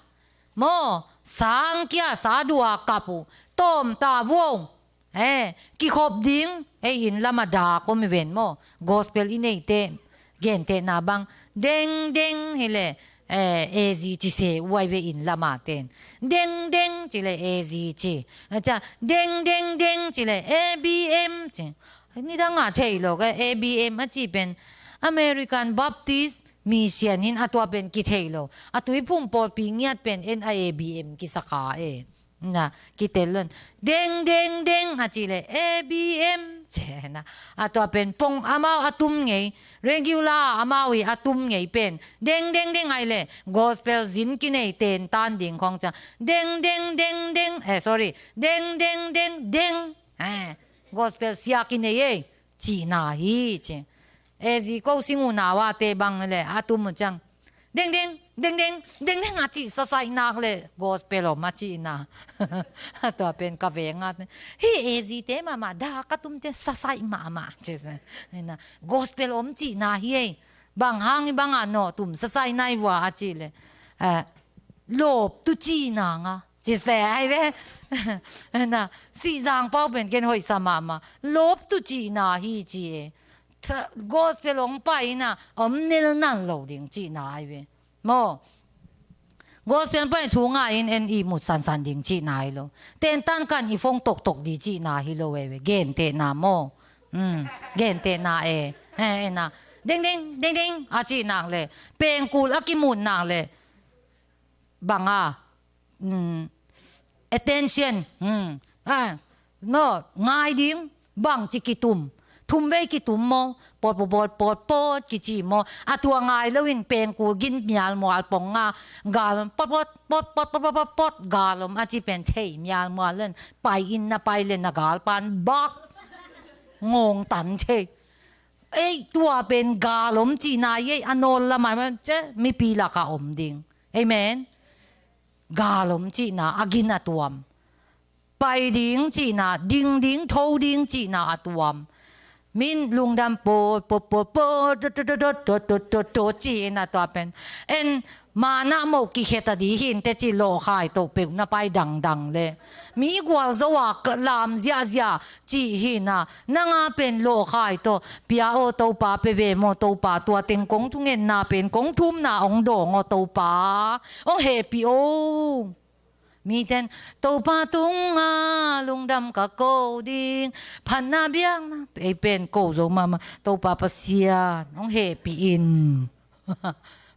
maw, sa hong kia, sa dua kap uh, tawm ta vuo. Eh, kikhop ding, ei inn lama dak om hi ven maw. Gospel i neite, gentehna bang, dengdeng hileh, eh, A Z ci se uh ahi ve inn lama ten. Dengdeng cileh A Z ci. A ciang, dengdengdeng cileh A B M ci. Nidanga thei lo ka, A B M a ci pen American Baptist Mission hi in, a tua pen kithei lo. A Tuiphum pawlpi ngiat pen en a A B M kisa kha e. Na, kitel lon. Dengdengdeng a cileh A B M. Cena. A tua pen pong amau a tum ngei. Regular amau i a tum ngei pen. Dengdengdeng ahih leh gospel zin kinei tentan ding khong ciang. Dengdengdengdeng. Eh, sorry. Dengdengdengdeng. Eh, gospel sia kinei ei. Cihna hi ci. A Z ko sing uh nau a te bang le a tum uh ciang. Dengdeng, dengdeng, dengdeng a cih sasaih nak le gospel om a cihna. A tua pen ka veng a. Hih A Z te mahmah dak a tum ciang sasaih mahmah ci se. Gospel om cihna hi ei. Bang hang i banga nawh tum sasaih nai vua a cih le. Eh, lawp tu cihna nga. Ci se ahi ve. Na, Sihzang pau pen ken hoihsa mahmah. Lawp tu cihna hi ci e. Gospel hong pai ina om nel nal lo ding cihna ahi ve. Maw. Gospel pai thu ngai in en ihmut sansan ding cihna hi lo. Tentan kan i phone toktok di cihna hi lo e ve. Gentehna maw. Gentehna e. Eh, eh, na. Dengdeng, dengdeng a cih nak le. Pengkul a kimut nak le. Banga. Attention. No, ngai ding, bangci kitum. Thumvei kitum maw, pot, pot, pot, pot, pot, kici maw. A tua ngai loin pengkul gin mialmual pong nga. Gal om, pot, pot, pot, gal om, a ci pen thei mialmual len. Pai in na pai len na gal pan bak. Ngong tan thei. Ei, tua pen gal om cihna ei, a nawl lamah man ce, mipi lakah om ding. Amen. Gal om cihna a gin a tuam. Pai ding cihna, ding ding, tho ding cihna a tuam. Min lungdam pawt, pawt, pawt, pawt, dot, dot, dot, ci in a tua pen. En, manna moh kikhet a di hi in teci lawhkhai tawh peuh na pai dangdang le. Mi gualzo a lam ziahziah cih hi in a, nanga pen lawhkhai tawh, pia aw Topa pe ve maw Topa, tua teng kong thungetna pen, kong thumna ong dawng aw Topa, ong hehpih aw. Miten, Topa tunga lungdam ka ko ding, phatna biakna, ei pen ko zo mahmah, Topa Pasian, hong hehpih in.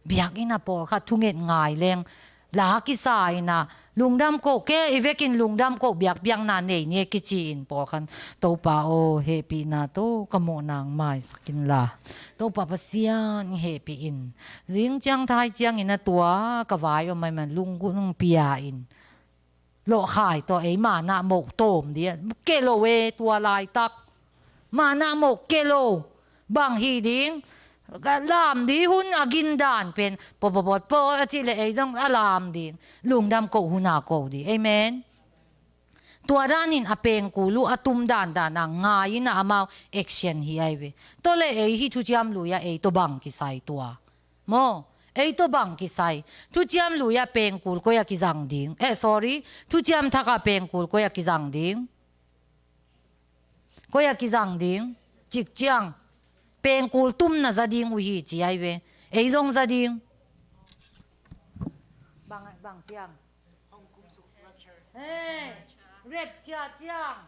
Biakinn a pawlkhat thunget ngai leng, la kisa in a, lungdam ko, ke i vekin lungdam ko, biakpiakna nei ni e kici in pawlkhat, Topa aw, hehpihna tawh ka mawhna hong maisak inla, Topa Pasian hehpih in. Zing ciang thai ciangin a tua ka vai om maiman lunggulh hong pia in. Lawhkhai tawh ei manna moh tawm dih a, ke lo e tua laitak. Manna moh ke lo. Bang hi ding. Lam dih hun a gindan pen. Pawt, pawt, pawt, pawt a cih le ei zong a lam ding. Lungdam ko hun a ko dih. Amen. Tua danin a pengkul uh a tum dandan a ngai in a amau action hi ai ve. Tua le ei hih Thuciam Lui ah ei tawh bang kisai tua. Maw, ei tawh bang kisai. Thuciam Lui ah pengkul koi a kizang ding. Eh, sorry. Thuciam Thak ah pengkul koi a kizang ding. Koi a kizang ding. Cik ciang. Pengkul tumna za ding uh hi ci ai ve. Ei zong za ding. Bang, bang ciang. Hey, rapture ciang.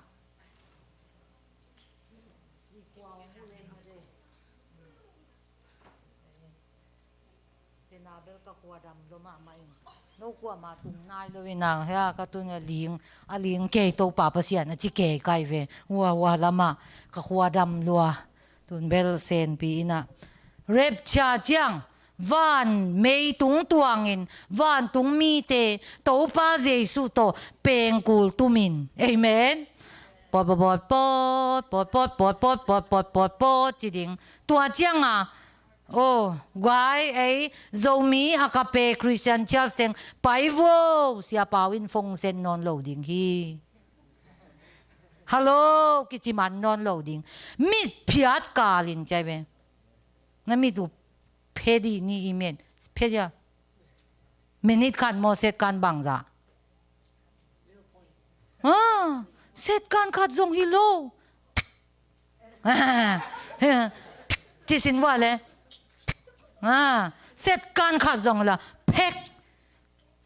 Tena bel ka khua dam lua mahmah in. No kuamah tung nai lo in ang hia ka tun a ling, a ling kei Topa Pasian a ci kei kai ve. Hua, hua lamah ka khua dam lua. Tun bel senpi in a. Rapture ciang. Van mei tung tuangin, vantung mite Topa Jesu tawh pengkul tumin. Amen. Pot, pot, pot, pot, pot, pot, pot, pot, pot, pot, pot, pot, ci ding. Tua cianga, oh, guai, ei, Zomi Agape Christian Church teng pai vo, siapau in phone send nawn lo ding hi. Hello, kici man nawn lo ding. Mit phiat kalin ciai ve. Na mit uh phe dih ni i men. Phe dia. Minute khat maw, second bangzah. Ah, second khat zong hi lo. Ci sin vua le. Ah, second khat zong la. Phek.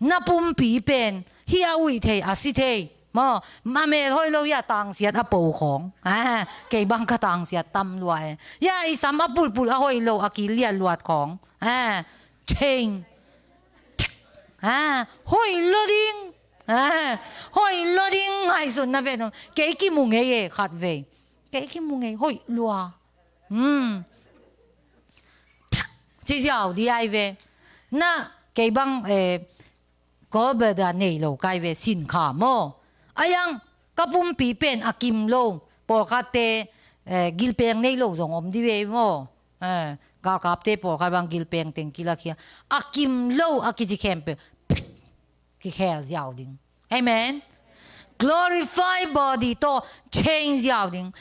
Na pumpi pen hi a uih thei, a si thei. Maw, a mel hoih lo hi a tangsiat a po khawng. Ah, kei bang ka tangsiat tam lua e. Hi a i sam a pulpul a hoih lo a kiliat luat khawng. Ah, chain. Ah, hoih lo ding. Ah, hoih lo ding ngaihsutna ve dong. Kei kimu ngei e khat vei. Kei kimu ngei hoih lua. Hmm. Ci ziau di ai ve. Na, kei bang, eh, Gallbladder nei lo kai ve, sin kha maw. A yang ka pumpi pen a kim lo. Pawlkhatte, eh, gilpeng nei lo zong om di ve maw. Eh, galkapte pawlkhat bang gilpeng teng kilakhia. A kim lo a kici khempeuh kikhel ziau ding. Amen. Glorify body tawh change ziau ding.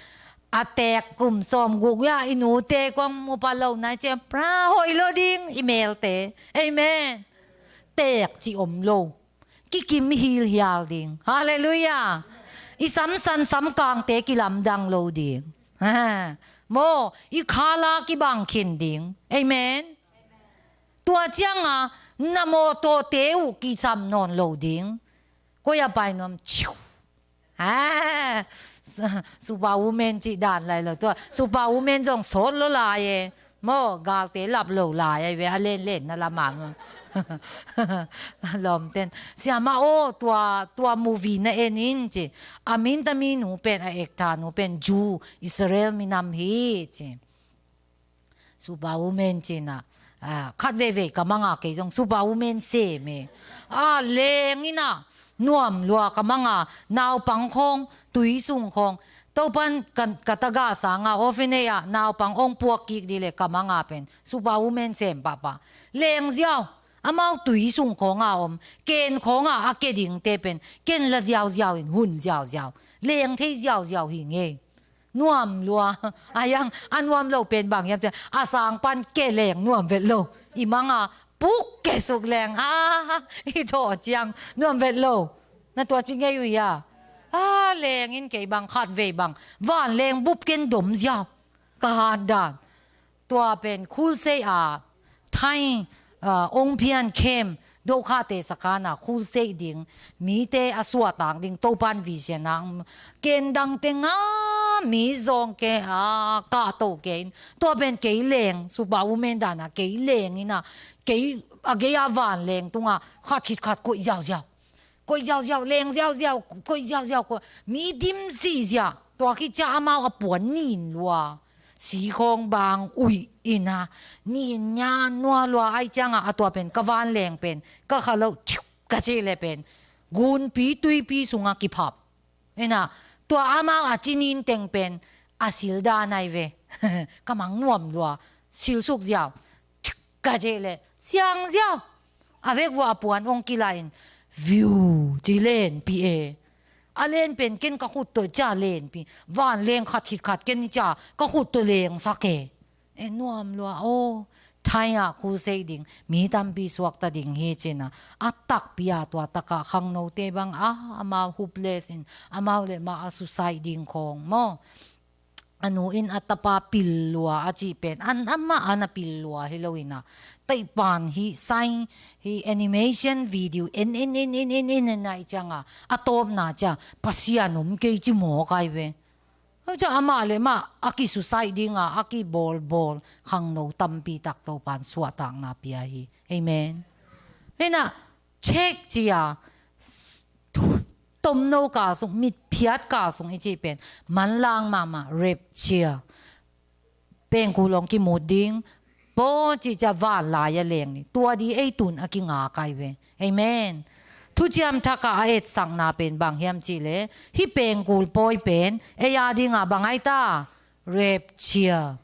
A teek kum sawm guk ya i nute kong mu pah lo nai ciang pra hoih lo ding i melte. Amen. Teek ci om lo. Kikim hilhial ding. Halleluiah. I samsan samkangte kilamdang lo ding. Ha. Maw, i khala kibang khin ding. Amen. Tua cianga na mawtawte uh kisam nawn lo ding. Koi a pai nuam ciu. Ha. Su-, Superwoman cih dan lai lo. Tua Superwoman zong sawt lo lai e. Maw, galte lap lo lai ai ve, a lenlen na lamang. Lawmten. Siama aw, tua, tua movie na en in ci. A min tami nu pen, a actor nu pen, Jew, Israel minam hi ci. Superwoman cina. Ah, khat veivei ka manga kei zong Superwoman sem e. Ah, leng ina. Nuam lua ka manga. Naupang khawng, tui sung khawng. Topan ka, ka taga sanga orphanage ah naupang ong puak kik di le ka manga pen Superwoman sem pahpah. Leng ziau, amau tui sung khawnga om, ken khawnga a ke dingte pen ken la ziauziau in hun ziauziau, leng thei ziauziau hi ngei. Nuam lua. A yang a nuam lo pen bang hiam te, a sang pan ke leng nuam vet lo. I manga puk ke suk leng a, i thaw ciang nuam vet lo. Na tua ci ngei uh hia? A leng in kei bang khat vei bang vanleng bup ken dom ziau. Ka han dan. Tua pen khulsei a Thai, a, ong phian khem dokhate sakana khulsei ding mite a suahtak ding Topan vision a ken dang tenga mi zong ke a kahto ke in tua pen kei leng Superwoman dana kei leng ina kei a gei a vanleng tunga khat khit khat koih ziauziau. Koih ziauziau, leng ziauziau, koih ziauziau, koih. Mi dim ziziau. Tua khit ciang amau a puan nin lua. Sikhawng bang uih ina. Nin nia nua lua ai cianga a tua pen ka vanleng pen. Ka kha lo, ciuk, ka cih le pen. Gunpi tuipi sunga kiphap. Ina, tua amau a cinin teng pen. A silda nai ve. Ka mang nuam lua. Silsuk ziau. Ciuk, ka cih le. Siang ziau. A vek vua a puan ong kila in, view, ci lenpi e. A len pen ken ka khut tawh cia lenpi. Vanleng khat khit khat ken cia ka khut tawh lengsak e. E nuam lua aw. Thai a khulsei ding mi tampi suakta ding hi cina. A takpi a tua taka khangnote bang a amau hopeless in amau le ma a suicide ding khawng maw. A nu in a tapa pil lua a cih pen an amah an a pil lua hi lo ina. Taipan hi sign hi animation video en en en en en en en nai cianga a tawpna ciang Pasian om kei ci mawk ai ve. Ciang amah le mah a kisuicide dinga a kibawlbawl khangno tampi tak Topan suahtakna pia hi. Amen. Hina check cia tomno ka sung, mitphiat ka sung i cih pen manlang mahmah, rapture. Pengkul hong kimut ding, paw cih ciah vanlai a leng ni. Tua di ei tun a kingak ai ve. Amen. Thuciam Thak ah a etsakna pen bang hiam cihleh, hih pengkul pawi pen ei a dingah bang ai ta? Rapture.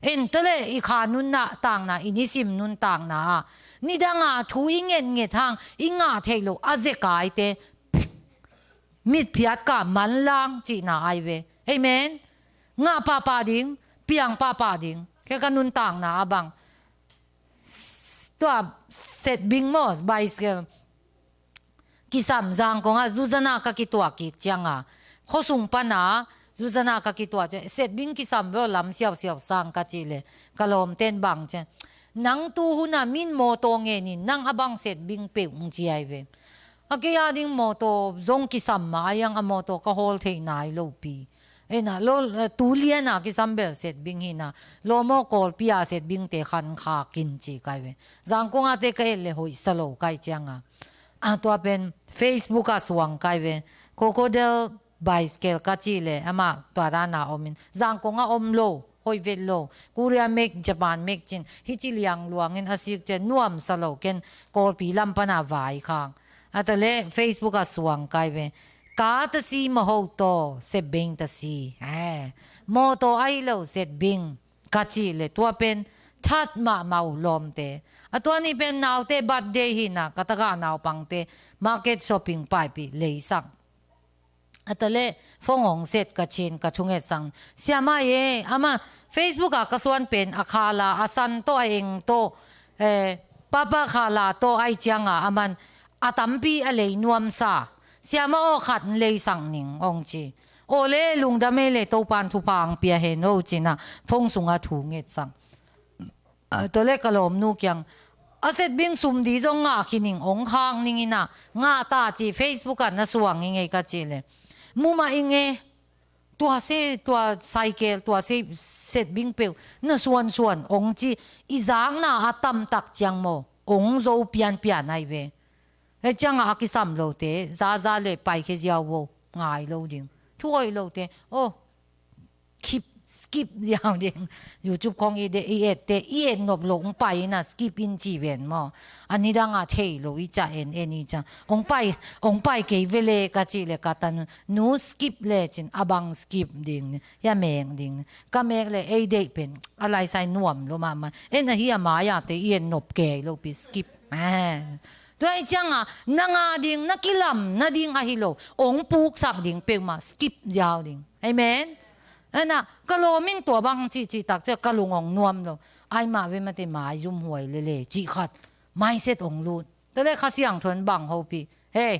En, tua leh i kha nuntakna, i nisim nuntakna ah nidangah thu i ngetnget hang i ngah theih loh a zekaite, mitphiat ka manlang cihna ai ve. Amen. Ngah pahpah ding, piang pahpah ding. Kei ka nuntakna ah bang, tua setbing maw, bicycle kisam, Zangkong ah Zuzana ka kituah kik cianga, khuasung pana Zuzana ka kituah ciang, setbing kisam veu lam siausiau sang ka cih leh, ka lawmten bang ciang, nang tu huna min mawtaw ngenin nang a bang setbing peuh, ci ai ve. A kei a ding mawtaw zong kisam mah a, iang a mawtaw ka hawl thei nai lopi. Ena lo, eh, tu liana kisam bel setbing hina, lawmaw Kawlpi a setbingte khan khakin ci kai ve. Zangkong a te ka et le hoih sa lo kai cianga, a tua pen Facebook a suang kai ve. Crocodile bicycle ka cih le amah tua dana omin, Zangkong a om lo, hoih vet lo. Korea mek, Japan mek cin, hici liang luangin a sik cian nuam sa lo, ken Kawlpi lam pana vai khang. A ta le Facebook a suang kai ve. Ka tasi maho taw, setbing tasi. Eh, mawtaw ai lo setbing ka cih le tua pen that mahmah uh lawmte. A tua ni pen naute birthday hina, ka tagah naupangte market shopping paipih leisak. A ta le phone hong set ka cin, ka thunget sang. Siama ye, ama Facebook a ka suan pen a khala, a san tawh, a eng tawh, eh, papa khala tawh ai cianga aman a tampi a lei nuamsa. Siama aw, khat leisak ning, ong ci. Aw le, lungdam ei le, Topan thupha ang pia hen o, cina phone sunga thu ngetsang. A, tua le ka lawmnu kiang, a setbing sum di zong ngah khining, ong khak ningina, ngah ta ci, Facebook a na suang i ngei ka ci le. Mumah i ngei, tua se, tua cycle, tua se setbing peuh na suansuan, ong ci, i zakna a tamtak ciang maw, ong zo pianpian ai ve. Hei cianga a kisam lote zaza le paikhia ziau vo, ngai lo ding. Thu hoih lote, oh, keep, skip ziau ding. YouTube khong i de, i ette, i et nop lo, ong pai ina skip in ci ven maw. A nidanga thei lo i ca en, en i ca. Ong pai, ong pai kei vele ka ci le ka tan, nu skip le cin, a bang skip ding, hia mek ding. Ka mek le ei deih pen a laisai nuam lo mahmah. En ahi a mai-a te i et nop kei lopi skip. Eh. Tua i cianga, na ngah ding, na kilam nading ahi lo, ong puksak ding peuhmah skip ziau ding. Amen. Ena, ka lawmin tua bang cihcih tak cia ka lung ong nuam lo. Ai mah ve mate, mai zum huai lele, cih khat. Mindset ong lut. Tua le Kha Siangtho in bang hopih. Hei.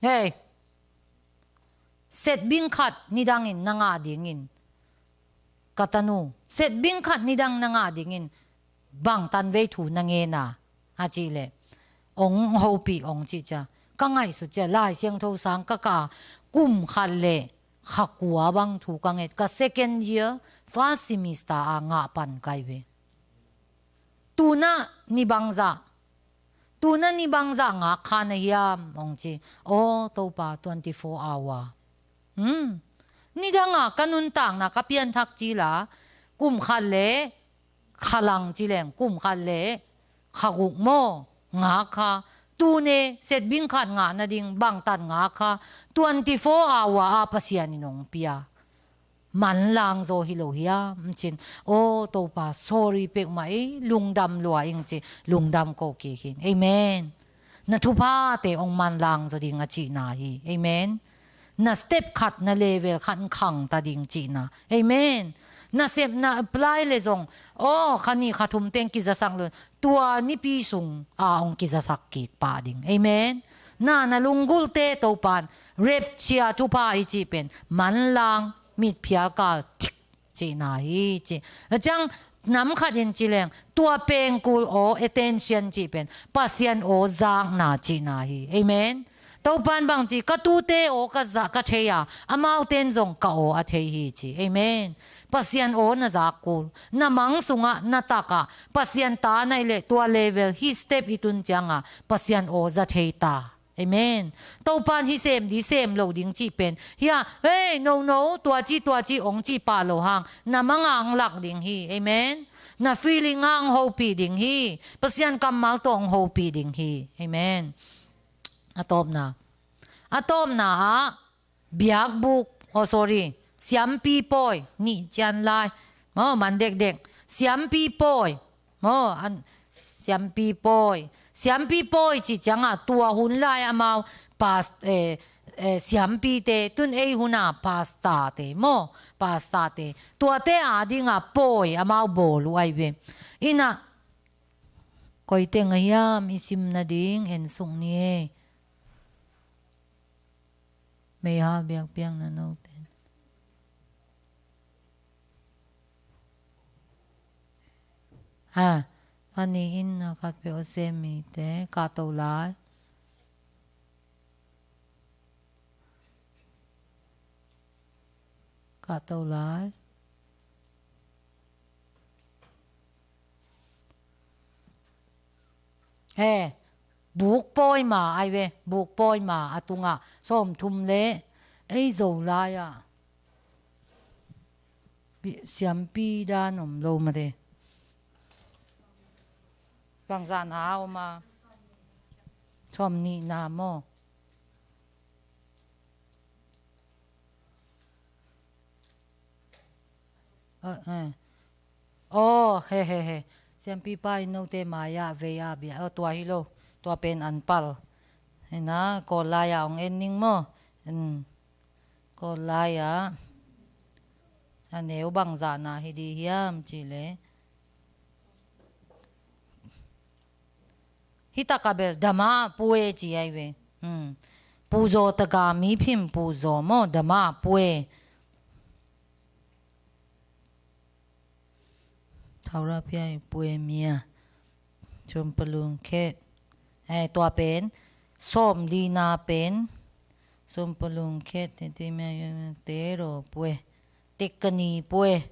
Hei. Setbing khat nidangin na ngah dingin, ka tanu, setbing khat nidang na ngah dingin bangtan vei thu na ngena, a cih le, ong hopih, ong cih cia. Ka ngaihsut cia, Lai Siangtho sang ka kah a, kum khat le kha kua bang thu ka nget, ka second year first semester a ngah pan kai ve. Tuna ni bangzah, tuna ni bangzah ngak kha na hiam, ong ci. Aw Topa, twenty-four hour. Hmm. Nidanga ka nuntakna ka pianthak cila, kum khat le kha lang ci leng, kum khat le kha guk maw, ngak kha. Tune setbing khat ngah nading bangtan ngak kha. Twenty-four hour a Pasian in ong pia. Manlang zaw hi lo hiam, cin. Aw Topa, sorry peuhmah ei, lungdam lua ing ci, lungdam ko kik hi. Amen. Na thuphate ong manlang zaw ding a cihna hi. Amen. Na step khat, na level khat khang ta ding cihna. Amen. Na sep, na apply le zong, aw, kha nih kha thum teng kizasak lo, tua nipi sung a ong kizasak kik pah ding. Amen. Na, na lunggulte Topan, rapture thupha i cih pen, manlang, mitphial kal, tik, cihna hi, ci. A ciang nam khat in ci leng, tua pengkul aw, attention cih pen, Pasian aw zakna cihna hi. Amen. Topan bang ci, ka tute aw ka zak ka thei a, amauten zong ka aw a thei hi ci. Amen. Pasian aw na zak kul, na mang sungah, na takah, Pasian ta na hih leh tua level, hih step i tun cianga, Pasian aw za thei ta. Amen. Topan hih sem ding sem lo ding cih pen hi a, hei, no no, tua ci tua ci ong cih pah lo hang, na manga ang lak ding hi. Amen. Na feeling ang hopih ding hi. Pasian kammal tawh ong hopih ding hi. Amen. A tawpna, a tawpna ah biakbuk, oh sorry, siampi pawi nih cian lai. Maw, man dekdek. Siampi pawi. Maw, an, siampi pawi. Siampi pawi cih ciangah tua hun lai amau pas, eh, eh, siampite, tun ei huna pastate maw, pastate. Tuate adinga pawi amau bawl uh ahi ve. Ina, koi teng a hiam i sim nading en suk ni e. Meiha biakpiakna note. Ha, ani in na khat peuh a sem mite, kahto lai. Kahto lai. He, buk pawi ma ahi ve, buk pawi ma a tungah sawmthum le ei zo lai-ah siampi dan om lo mate. Bangzahna a om a, sawmnihna maw? Aw, he, he, he. Siampipa in note mai-ah vei a bia, aw, tua hi lo. Tua pen an pal. Hena, Kawl lai-ah ong en ning maw? Kawl lai-ah a neu bangzahna hi di hiam cih leh, hih takah bel dama pue ci ahi ve. Puzaw taka mi phim puzaw maw, dama pue. Thaurah phia i pue mia. Sumpalung khet. Tua pen sawmlina pen sumpalung khet, tete mia, tero pue, tekani pue.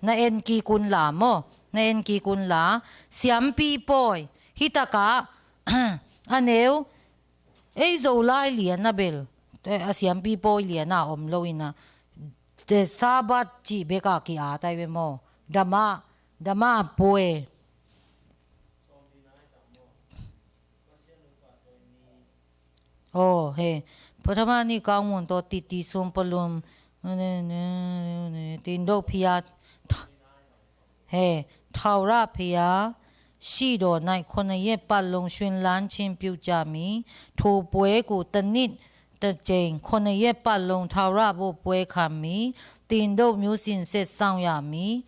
Na en kik un la maw, na en kik un la. Siampi pawi, hih takah a neu, ei Zolai lian a bel, a siampi pawi lian a om lo ina, the Sabbath cih bekah ki-at ahi ve maw? Dama, dama pue. Aw, he. Pathama ni kang mun tawh titi sumpalum, tindoh phia, he, thaurah phia, shidoh naih khonayet patlong shwinlan chin piuh jami, thupue ku tanit taceng khonayet patlong thaurah bupue khammi, tindoh myusin set saung yami,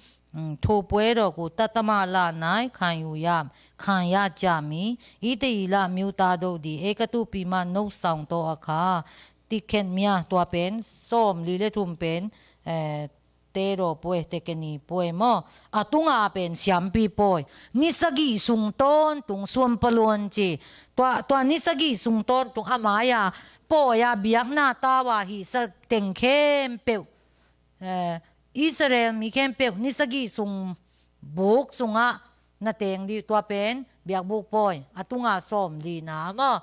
thupue dawh ku tatama lanai khan yu yam, khan ya jami, ite ila myuta doh di, e katupi ma no saung tawh a kha, tikhet mia. Tua pen sawmli le thum pen, eh, tedaw pue, tekeni pue maw? A tunga pen siampi pawi. Ni sagih sung tawntung suampalun ci. Tua, tua ni sagih sung tawntung a mai-a pawi-a biakna tau-a hihsa teng khempeuh, eh, Israel mi khempeuh ni sagih sung buk sungah na teng dih, tua pen biakbuk pawi. A tunga sawmlina maw?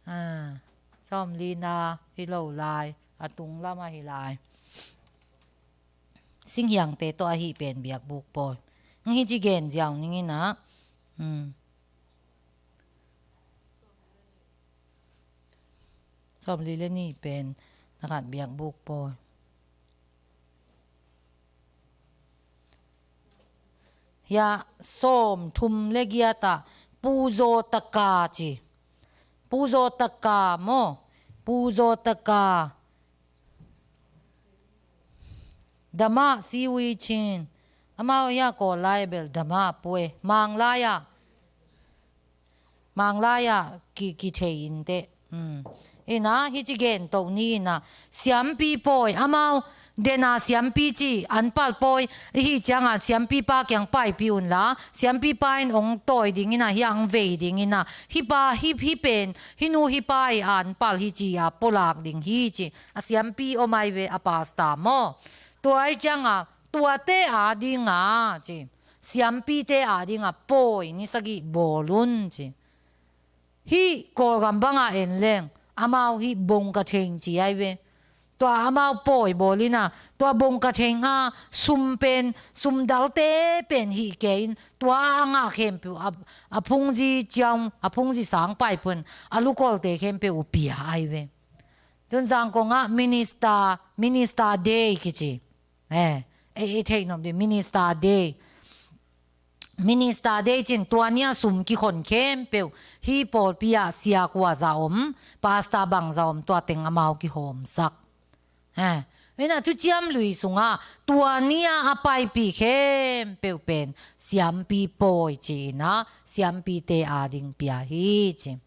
Ah, sawmlina hi lo lai, a tung lamah hi lai. Singhiangte tawh ahi pen biakbuk pawi. Hih ci gen ziau ning ina. Hmm. Sawmli le nih pen na khat biakbuk pawi. Hia sawmthum le giat ah puzaw taka ci. Puzaw taka maw? Puzaw taka. Dama siwi chin. Amau hia Kawl lai bel dama pue. Mang lai-ah. Mang lai-ah ki, kithei inteh. Ina, hih ci gen toh ni ina. Siampi pawi, amau dena siampi ci, an pal pawi. Hih cianga siampipa kiang paipih unla, siampipa in ong tawi ding ina, hih ang vei ding ina. Hih pa, hih, hih pen, hih nu hih pa i an pal hih ci-a pulak ding hi ci. A siampi om ai ve, a pasta maw? Tua i cianga, tuate a dinga ci. siampite adingah pawi ni sagih bawl un ci. Hih Kawlgam bangah en leng amau hih bongkatheng ci ai ve. Tua amau pawi bawl inah tua bongkatheng a sum pen, sumdalte pen hih kei in tua a ngah khempeuh a, a phungzi ciang, a phungzi sang pai pun a lukawlte khempeuh uh pia ai ve. Tun Zangkong ah Minister, Minister Day kici. Eh, ei, ei theih nop dih, Minister Day. Minister Day cin tua ni a sum kikhon khempeuh hih pawlpi ah siakua za om, pastor bang za om, tua teng amau kihawmsak. Eh, inah Thuciam Lui sungah tua ni a a paipih khempeuh pen siampi pawi ci inah siampite ading pia hi ci.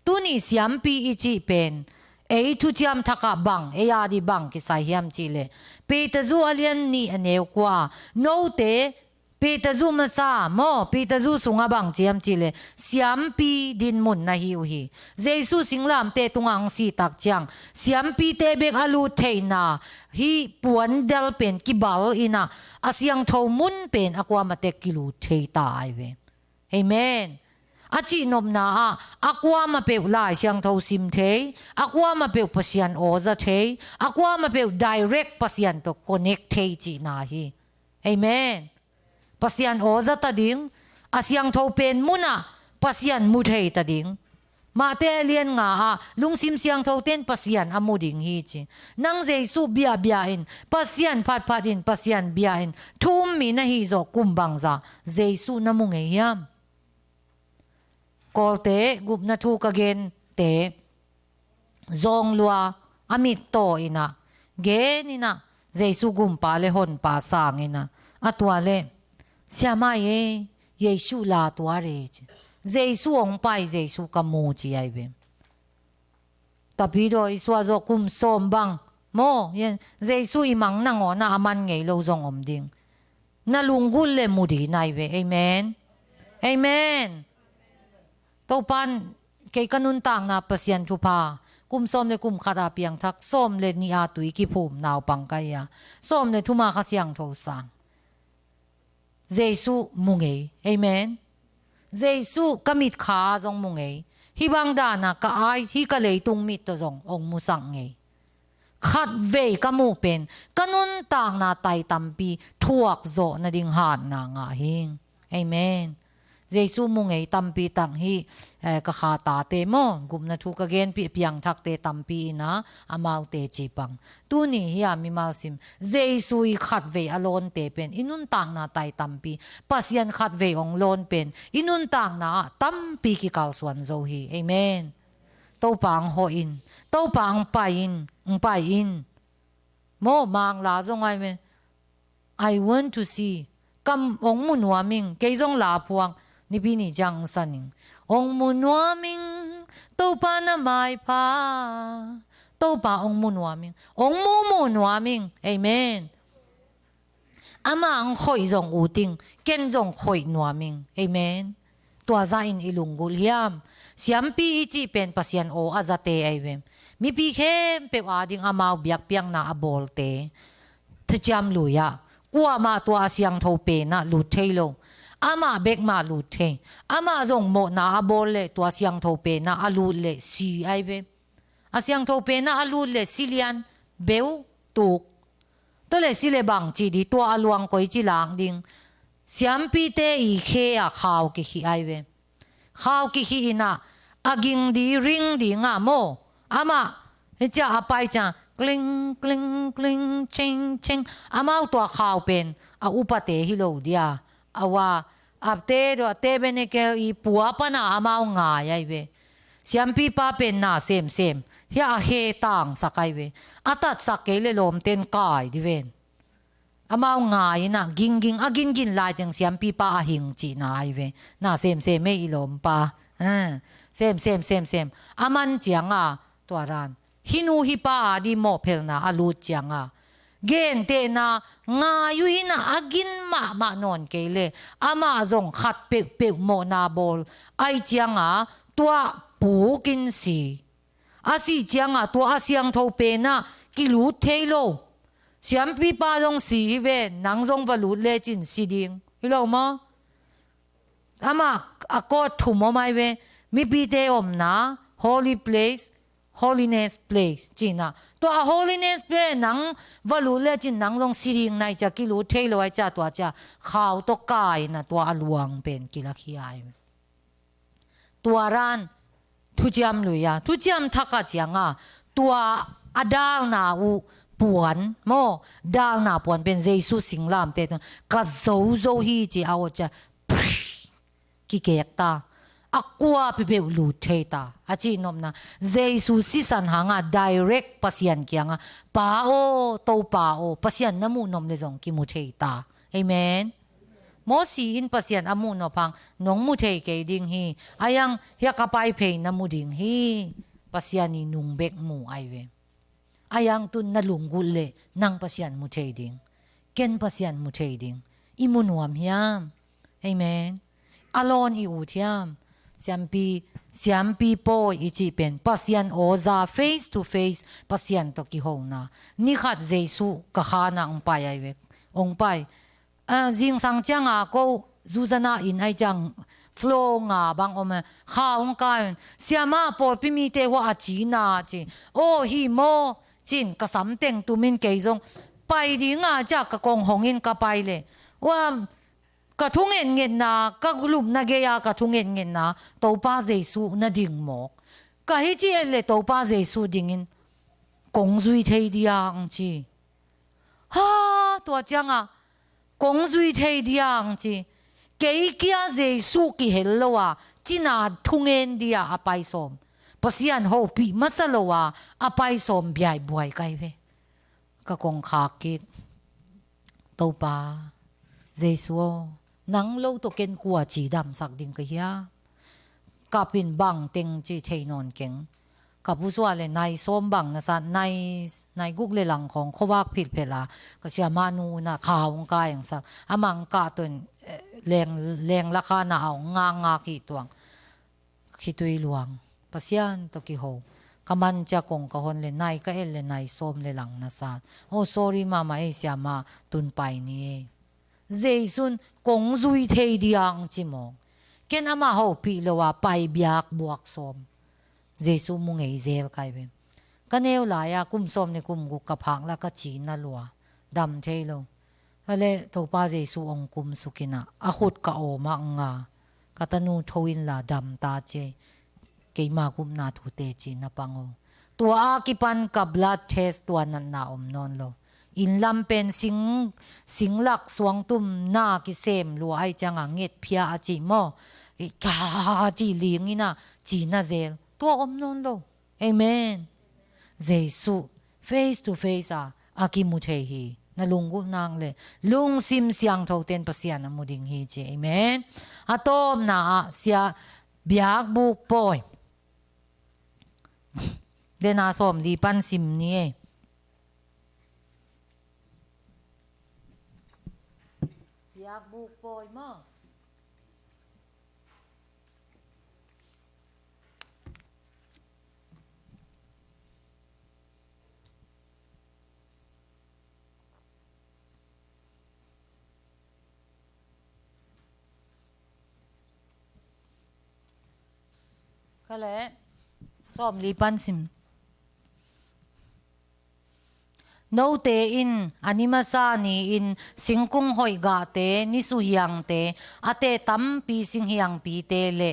Tuni siampi i cih pen ei Thuciam Thakah bang, ei adih bang kisai hiam cihleh, Peter zu a lian nih a neu kua, note Peter zu masa maw, Peter zu sungah bang ci hiam cihleh, siampi dinmun na hi uh hi. Jesu singlamteh tungah hong sihtak ciang siampite bek a lut theihna hih puandal pen kibal inah a siangtho mun pen a kuamah tek kilut thei ta ai ve. Amen. A cihnopna ah a kuamah peuh Lai Siangtho sim thei, a kuamah peuh Pasian aw za thei, a kuamah peuh direct Pasian tawh connect thei cihna hi. Amen. Pasian aw za ta ding, a siangtho pen munah Pasian mu thei ta ding. Mate a lian nga ah lungsim siangtho ten Pasian a mu ding hi ci. Nang Jesu biahbiah in, Pasian phatphat in, Pasian bia in, thu um mi na hi zawh kum bangza Jesu na mu ngei hiam? Kawlte gupna thu ka gente zawng lua a mit taw inah gen inah Jesu gumpa le honpa sang inah a tua le, siamai e, Jesu la tua re ci. Jesu hong pai, Jesu ka mu ci ai ve. Tapidaw i suah zawh kum sawm bang maw, Jesu i mang nangawnah a man ngei lo zong om ding. Na lunggulh le mu ding nai ve. Amen. Amen. Topan kei ka nuntakna Pasian thupha, kum sawm le kum khat a piangthak, sawm le nih a tui kiphum naupang ka hi a, sawm le thum a Kha Siangtho sang. Jesu mu ngei. Amen. Jesu ka mitkha zong mu ngei. Hih bang dana ka ai, hih ka leitung mit tawh zong hong musak ngei. Khatvei ka muh pen ka nuntakna tai tampi thuak zawh nading hatna ngah hing. Amen. Jesu mu ngei tampi tak hih, eh, ka khatate maw, gupna thu ka genpih piangthakte tampi ina amaute cipang. Tuni hi a mimal sim Jesu i khatvei a lawnte pen i nuntakna tai tampi, Pasian khatvei hong lawn pen i nuntakna ah tampi kikalsuan zo hi. Amen. Topa hong hawh in, Topa hong pai in, hong pai in. Maw, Mangla zong ai me. I want to see. Kam hong mu nuam ing, kei zong la phuak, nipi ni ciang hong san ing. Hong mu nuam ing, Topa na maipha. Topa hong mu nuam ing. Hong mu mu nuam ing. Amen. Amah hong khoih zong ut ing, ken zong khoih nuam ing. Amen. Tua zahin i lunggulh hiam? Siampi i cih pen Pasian aw a zate ahi ve. Mipi khempeuh ading amau biakpiakna a bawlte, Thuciam Lui ah kuamah tua a siangtho penah lut thei lo. Amah bek mah lut thei. Amah zong mawhna a bawl leh tua siangtho penah a lut leh si ahi ve. A siangtho penah a lut leh si lian, beu, tuk. Tua leh si leh bang cih ding, tua a luang koici lak ding? Siampite i khe ah khau kikhih ahi ve. Khau kikhih inah a ging ding, ring ding ah maw, amah hih ciah a pai ciang kling kling kling, ching ching. Amau tua khau pen a upate hi lo dia. A ua, a te dua, a te benekel i pua pana amau ngai ahi ve. Siampipa pen na semsem, hia a he tangsak ahi ve. A tatsak kei le lawmten kai di ven. Amau ngai inah gingging, a gingin laiteng siampipa a hing cihna ahi ve. Na semsem ei i lawmpa. Ah, semsem, semsem. A man cianga tua dan hih nu hih pa ading mawhphelhna a lut cianga, gentehna ngai uh inah a gin mahmah nawn kei le amah zong khat peuhpeuh mawhna bawl ahi cianga tua pukin si. A sih cianga tua a siangtho penah kilut thei lo. Siampipa zong si hi ve, nang zong va lut lecin si ding. Hi lo maw? Amah a court thum om ai ve. Mipite omna, holy place, holiness place, cihna. Tua a holiness place nang va lut le cin nang zong si ding nai cia kilut thei lo ai cia tua cia khau tawh kaina tua a luang pen kilakhia ai ve. Tua ran thuciam lui a, thuciam thak a cianga, tua a dalna uh puan, maw, dalna puan pen Jesu singlamte tun ka zozo hi ci a awt cia, kikek ta, a kua peuhpeuh lut thei ta, a cihnopna, Jesu sisan hanga direct Pasian kianga, Pa aw, Topa aw, Pasian na muh nop le zong kimu thei ta. Amen. Mosi in Pasian a muh nop hang, nong mu thei kei ding hi, a yang hiah ka pai phei na mu ding hi, Pasian i nung bek mu ai ve. A yang tun na lunggulh le nang Pasian mu thei ding, ken Pasian mu thei ding, i mu nuam hiam? Amen. A lawn i ut hiam? Siampi, siampi pawi i cih pen Pasian aw za face to face Pasian tawh kihona. Nikhat Jesu ka khana ong pai ai ve. Ong pai. Ah, zingsang cianga ko zuzana in ai ciang flow nga bang om a, kha ong kai un, Siama, pawlpi mite hua a cina ci. Aw hi maw? Cin ka samteng tumin kei zong pai dinga cia ka kong hongin ka pai le, ua, ka thungetngetna, ka lupna gei-a ka thungetngetna Topa Jesu na ding mawk. Ka hi ci et le Topa Jesu dingin kong zui thei diang ci. Ha, tua cianga kong zui thei diang ci. Kei kia Jesu kihel lo a, cina thungen dia a pai sawm, Pasian hopih masa lo a a pai sawm biaibuai kai ve. Ka kong khak kik. Topa Jesu aw, nang lo tawh ken kua ci damsak ding ka hia? Kapin bang teng ci thei nawn keng. Ka pu sua le nai sawm bang na sat, nai, nai guk le lang khawng khuavak philphel a, ka siama nu na kha ong kai ang sak. A mang kah ton, eh, leng, leng lakha na a ong ngakngak hi tuang. Khitui luang. Pasian tawh kiho. Ka man cia kong ka hon le nai ka el le nai sawm le lang na sat. Oh, sorry mama ei, siama tun pai ni ei. Jesu'n kong zui thei diang ci mawng. Ken amah hopih lo a pai biak buak sawm. Jesu mu ngei zel kai ve. Ka neu lai-a kum sawm le kum guk ka phak la ka cina lua. Dam thei lo. Hale Topa Jesu ong kum sukinah. A khut ka awmah nga. Ka tanu tho inla dam ta ci ei. Keima gupna thu teci na pang o. Tua a kipan ka blood test tua natna om nawn lo. Inn lam pen sing, singlak suangtum na kisem lua ai cianga ngetphia a ci maw? I ka ci ling ina ci na zel. Tua om nawn lo. Amen. Jesu face to face a a kimu thei hi. Na lunggulh nang le lungsim siangtho ten Pasian a mu ding hi ci. Amen. A tawpna ah sia biakbuk pawi. Dena sawm li pan sim ni e. Biakbuk pawi maw? Ka le sawm li pan sim. Note in a ni masa ni-in singkung hoih gahte, ni suhiangte, a teh tampi singhiangpite le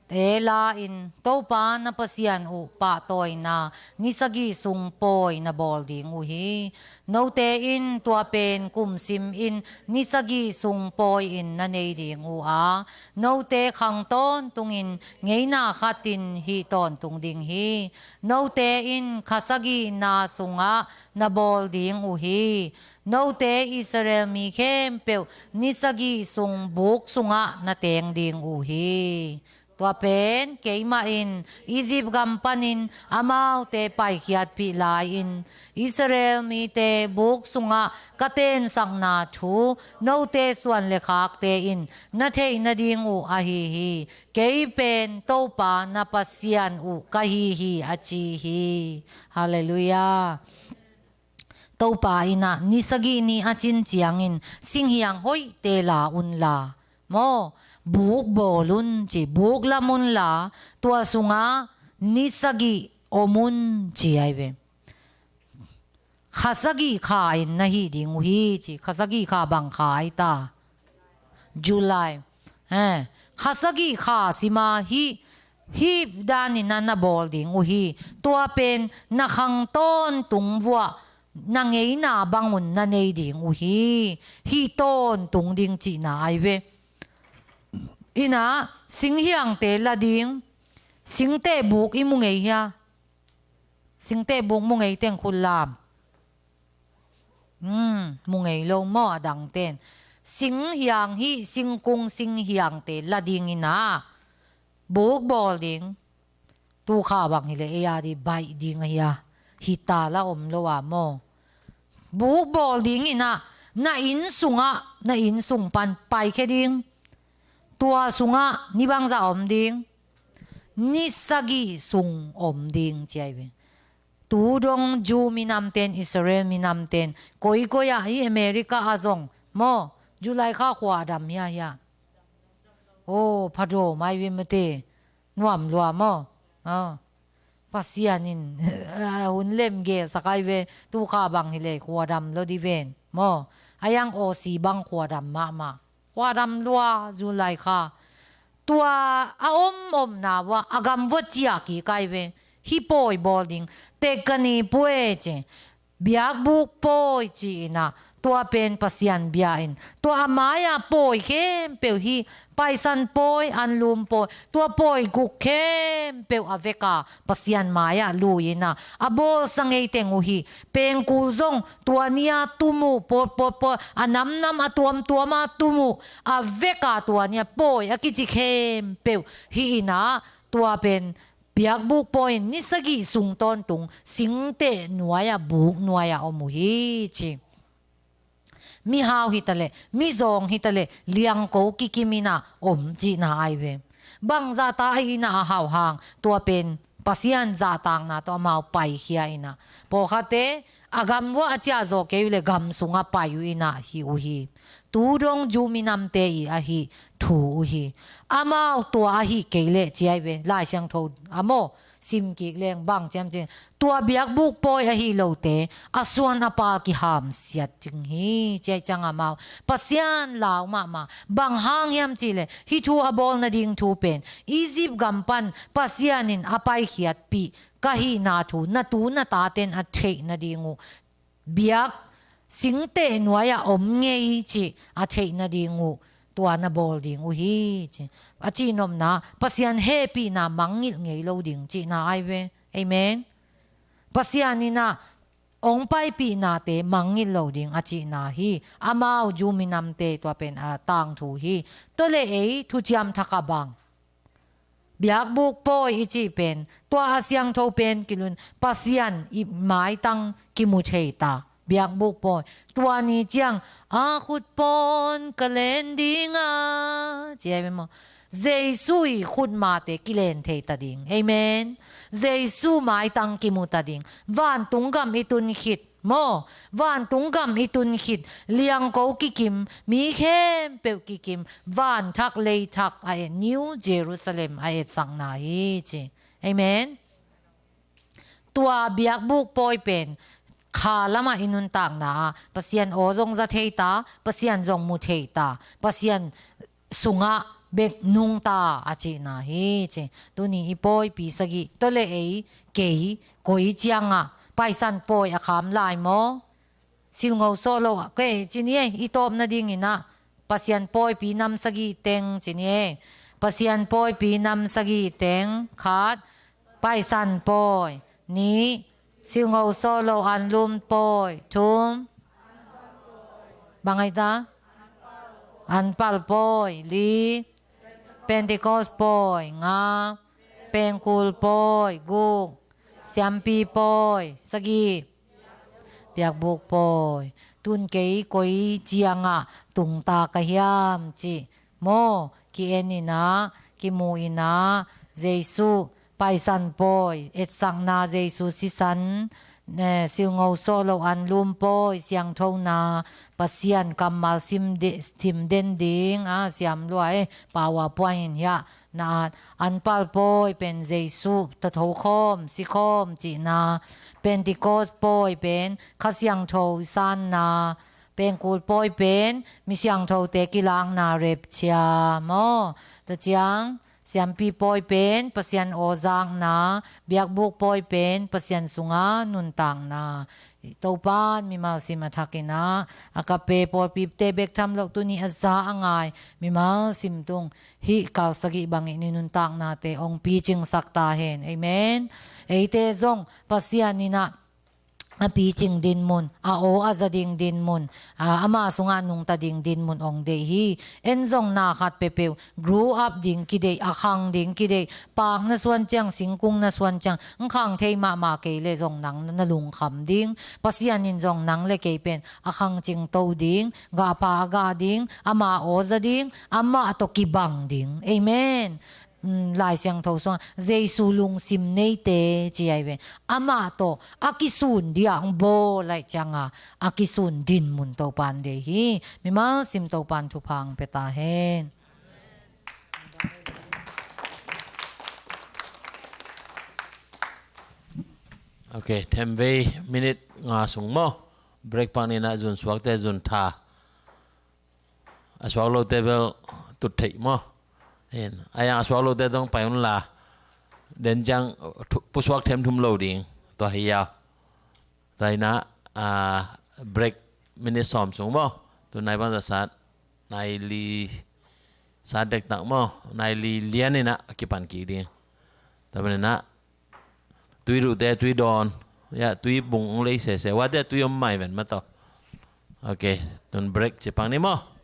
te la-in Topa na Pasian uh pahtawina ni sagih sung pawi na bawl ding uh hi. Note in tua pen kum simin ni sagih sung pawi-in na nei ding uh a, note khang tawntungin ngeina khatin hih tawntung ding hi. Note in kha sagihna sungah na bawl ding uh hi. Note Israel mi khempeuh ni sagih sung buk sungah na teng ding uh hi. Tua pen keimah in Egypt gam panin amaute paikhiatpih lai-in Israel mite buk sungah ka tensakna thu note suan le khakte in na theih nading uh ahi hi. Kei pen Topa na Pasian uh ka hi hi, a ci hi. Halleluiah. Topa in ah ni sagih ni a cin ciangin singhiang hoihte la unla, maw, buk bawl un ci, buk lam unla, tua sungah ni sagih om un ci ai ve. Kha sagih kha in na hih ding uh hi ci. Kha sagih kha bang kha ai ta? July. Eh, kha sagih kha sima hih, hih danin na, na bawl ding uh hi. Tua pen na khang tawntung vuah na ngeina bangun na nei ding uh hi. Hih tawntung ding cihna ai ve. Inah singhiangte la ding. Singteh buk i mu ngei hia? Singteh buk mu ngei teng khut lam. Hmm, mu ngei lo maw a dangten. Singhiang hih singkung singhiangte la ding inah buk bawl ding. Tu kha bang hileh ei a di baih ding ahi a, hita la om lo a maw. Buk bawl ding inah na inn sungah, na inn sung pan paikhia ding. Tua sungah ni bangzah om ding? Ni sagih sung om ding ci ai ve. Tu dong Jew minamten, Israel minamten, koikoi ah, i America ah zong maw, July kha khua a dam hia hia? Oh, phadawm ai ve mate. Nuam lua maw? Ah. Pasian in hun lemgel sak ai ve. Tu kha bang hileh khua dam lo di ven maw. A yang Aussie bang khua dam mahmah. Khua dam lua July kha. Tua a om omna vua a gam vua ciah kik ai ve. Hih pawi bawl ding. Tekani pue ci. Biakbuk pawi ci inah tua pen Pasian bia in tua a mai-ah pawi khempeuh hih Paisan pawi, anlum pawi, tua pawi guk khempeuh a veka Pasian mai-ah lui inah a bawlsa ngei teng uh hi. Pengkul zong tua ni-a tum uh, pawt pawt pawt, a namnam a tuamtuam a tum uh, a veka tua ni-a pawi a kici khempeuh hih inah tua pen biakbuk pawi in ni sagih sung tawntung singteh nuai-ah buk nuai-ah om uh hi ci. Mihau hitaleh, mizawng hitaleh, liangko kikim inah om cihna ai ve. Bangzahta ahi inah a hauh hang tua pen Pasian zahtakna tawh amau paikhia inah. Pawlkhatte a gam vua a ciah zawh kei uh leh gam sungah pai uh inah hi uh hi. Tu dong Jew minamte i ahi thu uh hi. Amau tua ahi kei leh ci ai ve. Lai Siangtho a maw, sim kik leng bang ciam cin, tua biakbuk pawi ahi lote a suan a pa kihamsiat ding hi ci ai ciang amau Pasian lau mahmah. Bang hang hiam cihleh hih thu a bawl nading thu pen Egypt gam pan Pasian in a paikhiatpih ka hihna thu na tu na taten a theih nading uh biak singteh nuai-ah om ngei cih a theih nading uh tua na bawl ding uh hi ci. A cihnopna Pasian hehpihna mangngilh ngei lo ding cihna ai ve. Amen. Pasian inah hong paipih nate mangngilh lo ding a cihna hi. Amau Jew minamte tua pen a tangthu hi. Tua leh ei thuciam thak ah bang biakbuk pawi i cih pen tua a siangtho pen kilun Pasian i maitang kimu thei ta. Biakbuk pawi tua ni ciang a khut pawn ka len ding a ci ai ve maw. Jesu i khutmate kilen thei ta ding. Amen. Jesu maitang kimu ta ding. Vantung gam i tun khit maw, vantung gam i tun khit, liangko kikim, mi khempeuh kikim, van thak lei thak a et, New Jerusalem a etsakna hi ci. Amen. Tua biakbuk pawi pen kha lamah i nuntakna ah Pasian aw zong za thei ta, Pasian zong mu thei ta, Pasian sungah bek nungta a cihna hi ci. Tuni i pawipi sagih, tua leh ei, kei, koi ciangah Paisan pawi a kham lai maw? Silngo sawh lo ah, kei ci ni ei, i tawp nadingin ah Pasian pawipi nam sagih teng ci ni ei. Pasian pawipi nam sagih teng, khat, Paisan pawi, nih, silngo sawh lo anlum pawi, thum, bang ai ta? Anpal pawi, li, Pentecost pawi, nga, Pengkul pawi, guk, Siampi pawi, sagih, biakbuk pawi. Tun kei koi ciangah tungta ka hiam cih maw, ki-en inah, kimu inah, Jesu Paisan pawi, etsakna Jesu sisan, Ne, silngo sawh lo anlum pawi, siangthona, Pasian kammal sim de-, sim den ding, a, siam lua e, PowerPoint in hiah, na, anpal pawi pen Jesu tawh thokhawm, sikhawm cihna, Pentecost pawi pen Kha Siangtho sanna, pengkul pawi pen mi siangthote kilakna, rapture maw, tua ciang, siampi pawi pen Pasian aw zakna, biakbuk pawi pen Pasian sunga nuntakna. Topan mimal sim a thakin ah, a kape pawlpite bek tham loh tuni a za a ngai mimal sim tung hih kal sagih bangin i nuntaknate hong picingsak ta hen. Amen. Eite zong Pasian in ah a picing dinmun, a aw a za ding dinmun, a, ama sungah nungta ding dinmun hong deih hi. En zong na khat peuhpeuh grow up ding kideih, a khang ding kideih, paak na suan ciang, singkung na suan ciang, hong khang thei mahmah kei leh zong nang na lungkham ding. Pasian in zong nang le kei pen a khang cingto ding, gahpha a gah ding, ama aw za ding, amah tawh kibang ding. Amen. Mm, Lai Siangtho sungah Jesu lungsim neite ci ai ve. Amah tawh a kisun dia hong bawl lai cianga a kisun dinmun Topan deih hi. Mimal sim Topan thupha hong pia ta hen. Ok, themvei minute nga sung maw. Break pak ni na, zun suakte zun tha. A suak lote bel tut theih maw. Hin, a yang a suak lote dong pai un la. Den ciang thu-, pusuak them thum lo ding. Tua hi a. Tua hi na, a, break minute sawm sung maw. Tu nai bang za sat. Nai li sat dektak maw. Nai li lian hi na, a kipan kik ding. Tua bang hi na, tui duhte tui dawn. Ya, tui bung hong lei sese. Wate tui om mai ven ma tawh. Ok, tun break ci pak ni maw.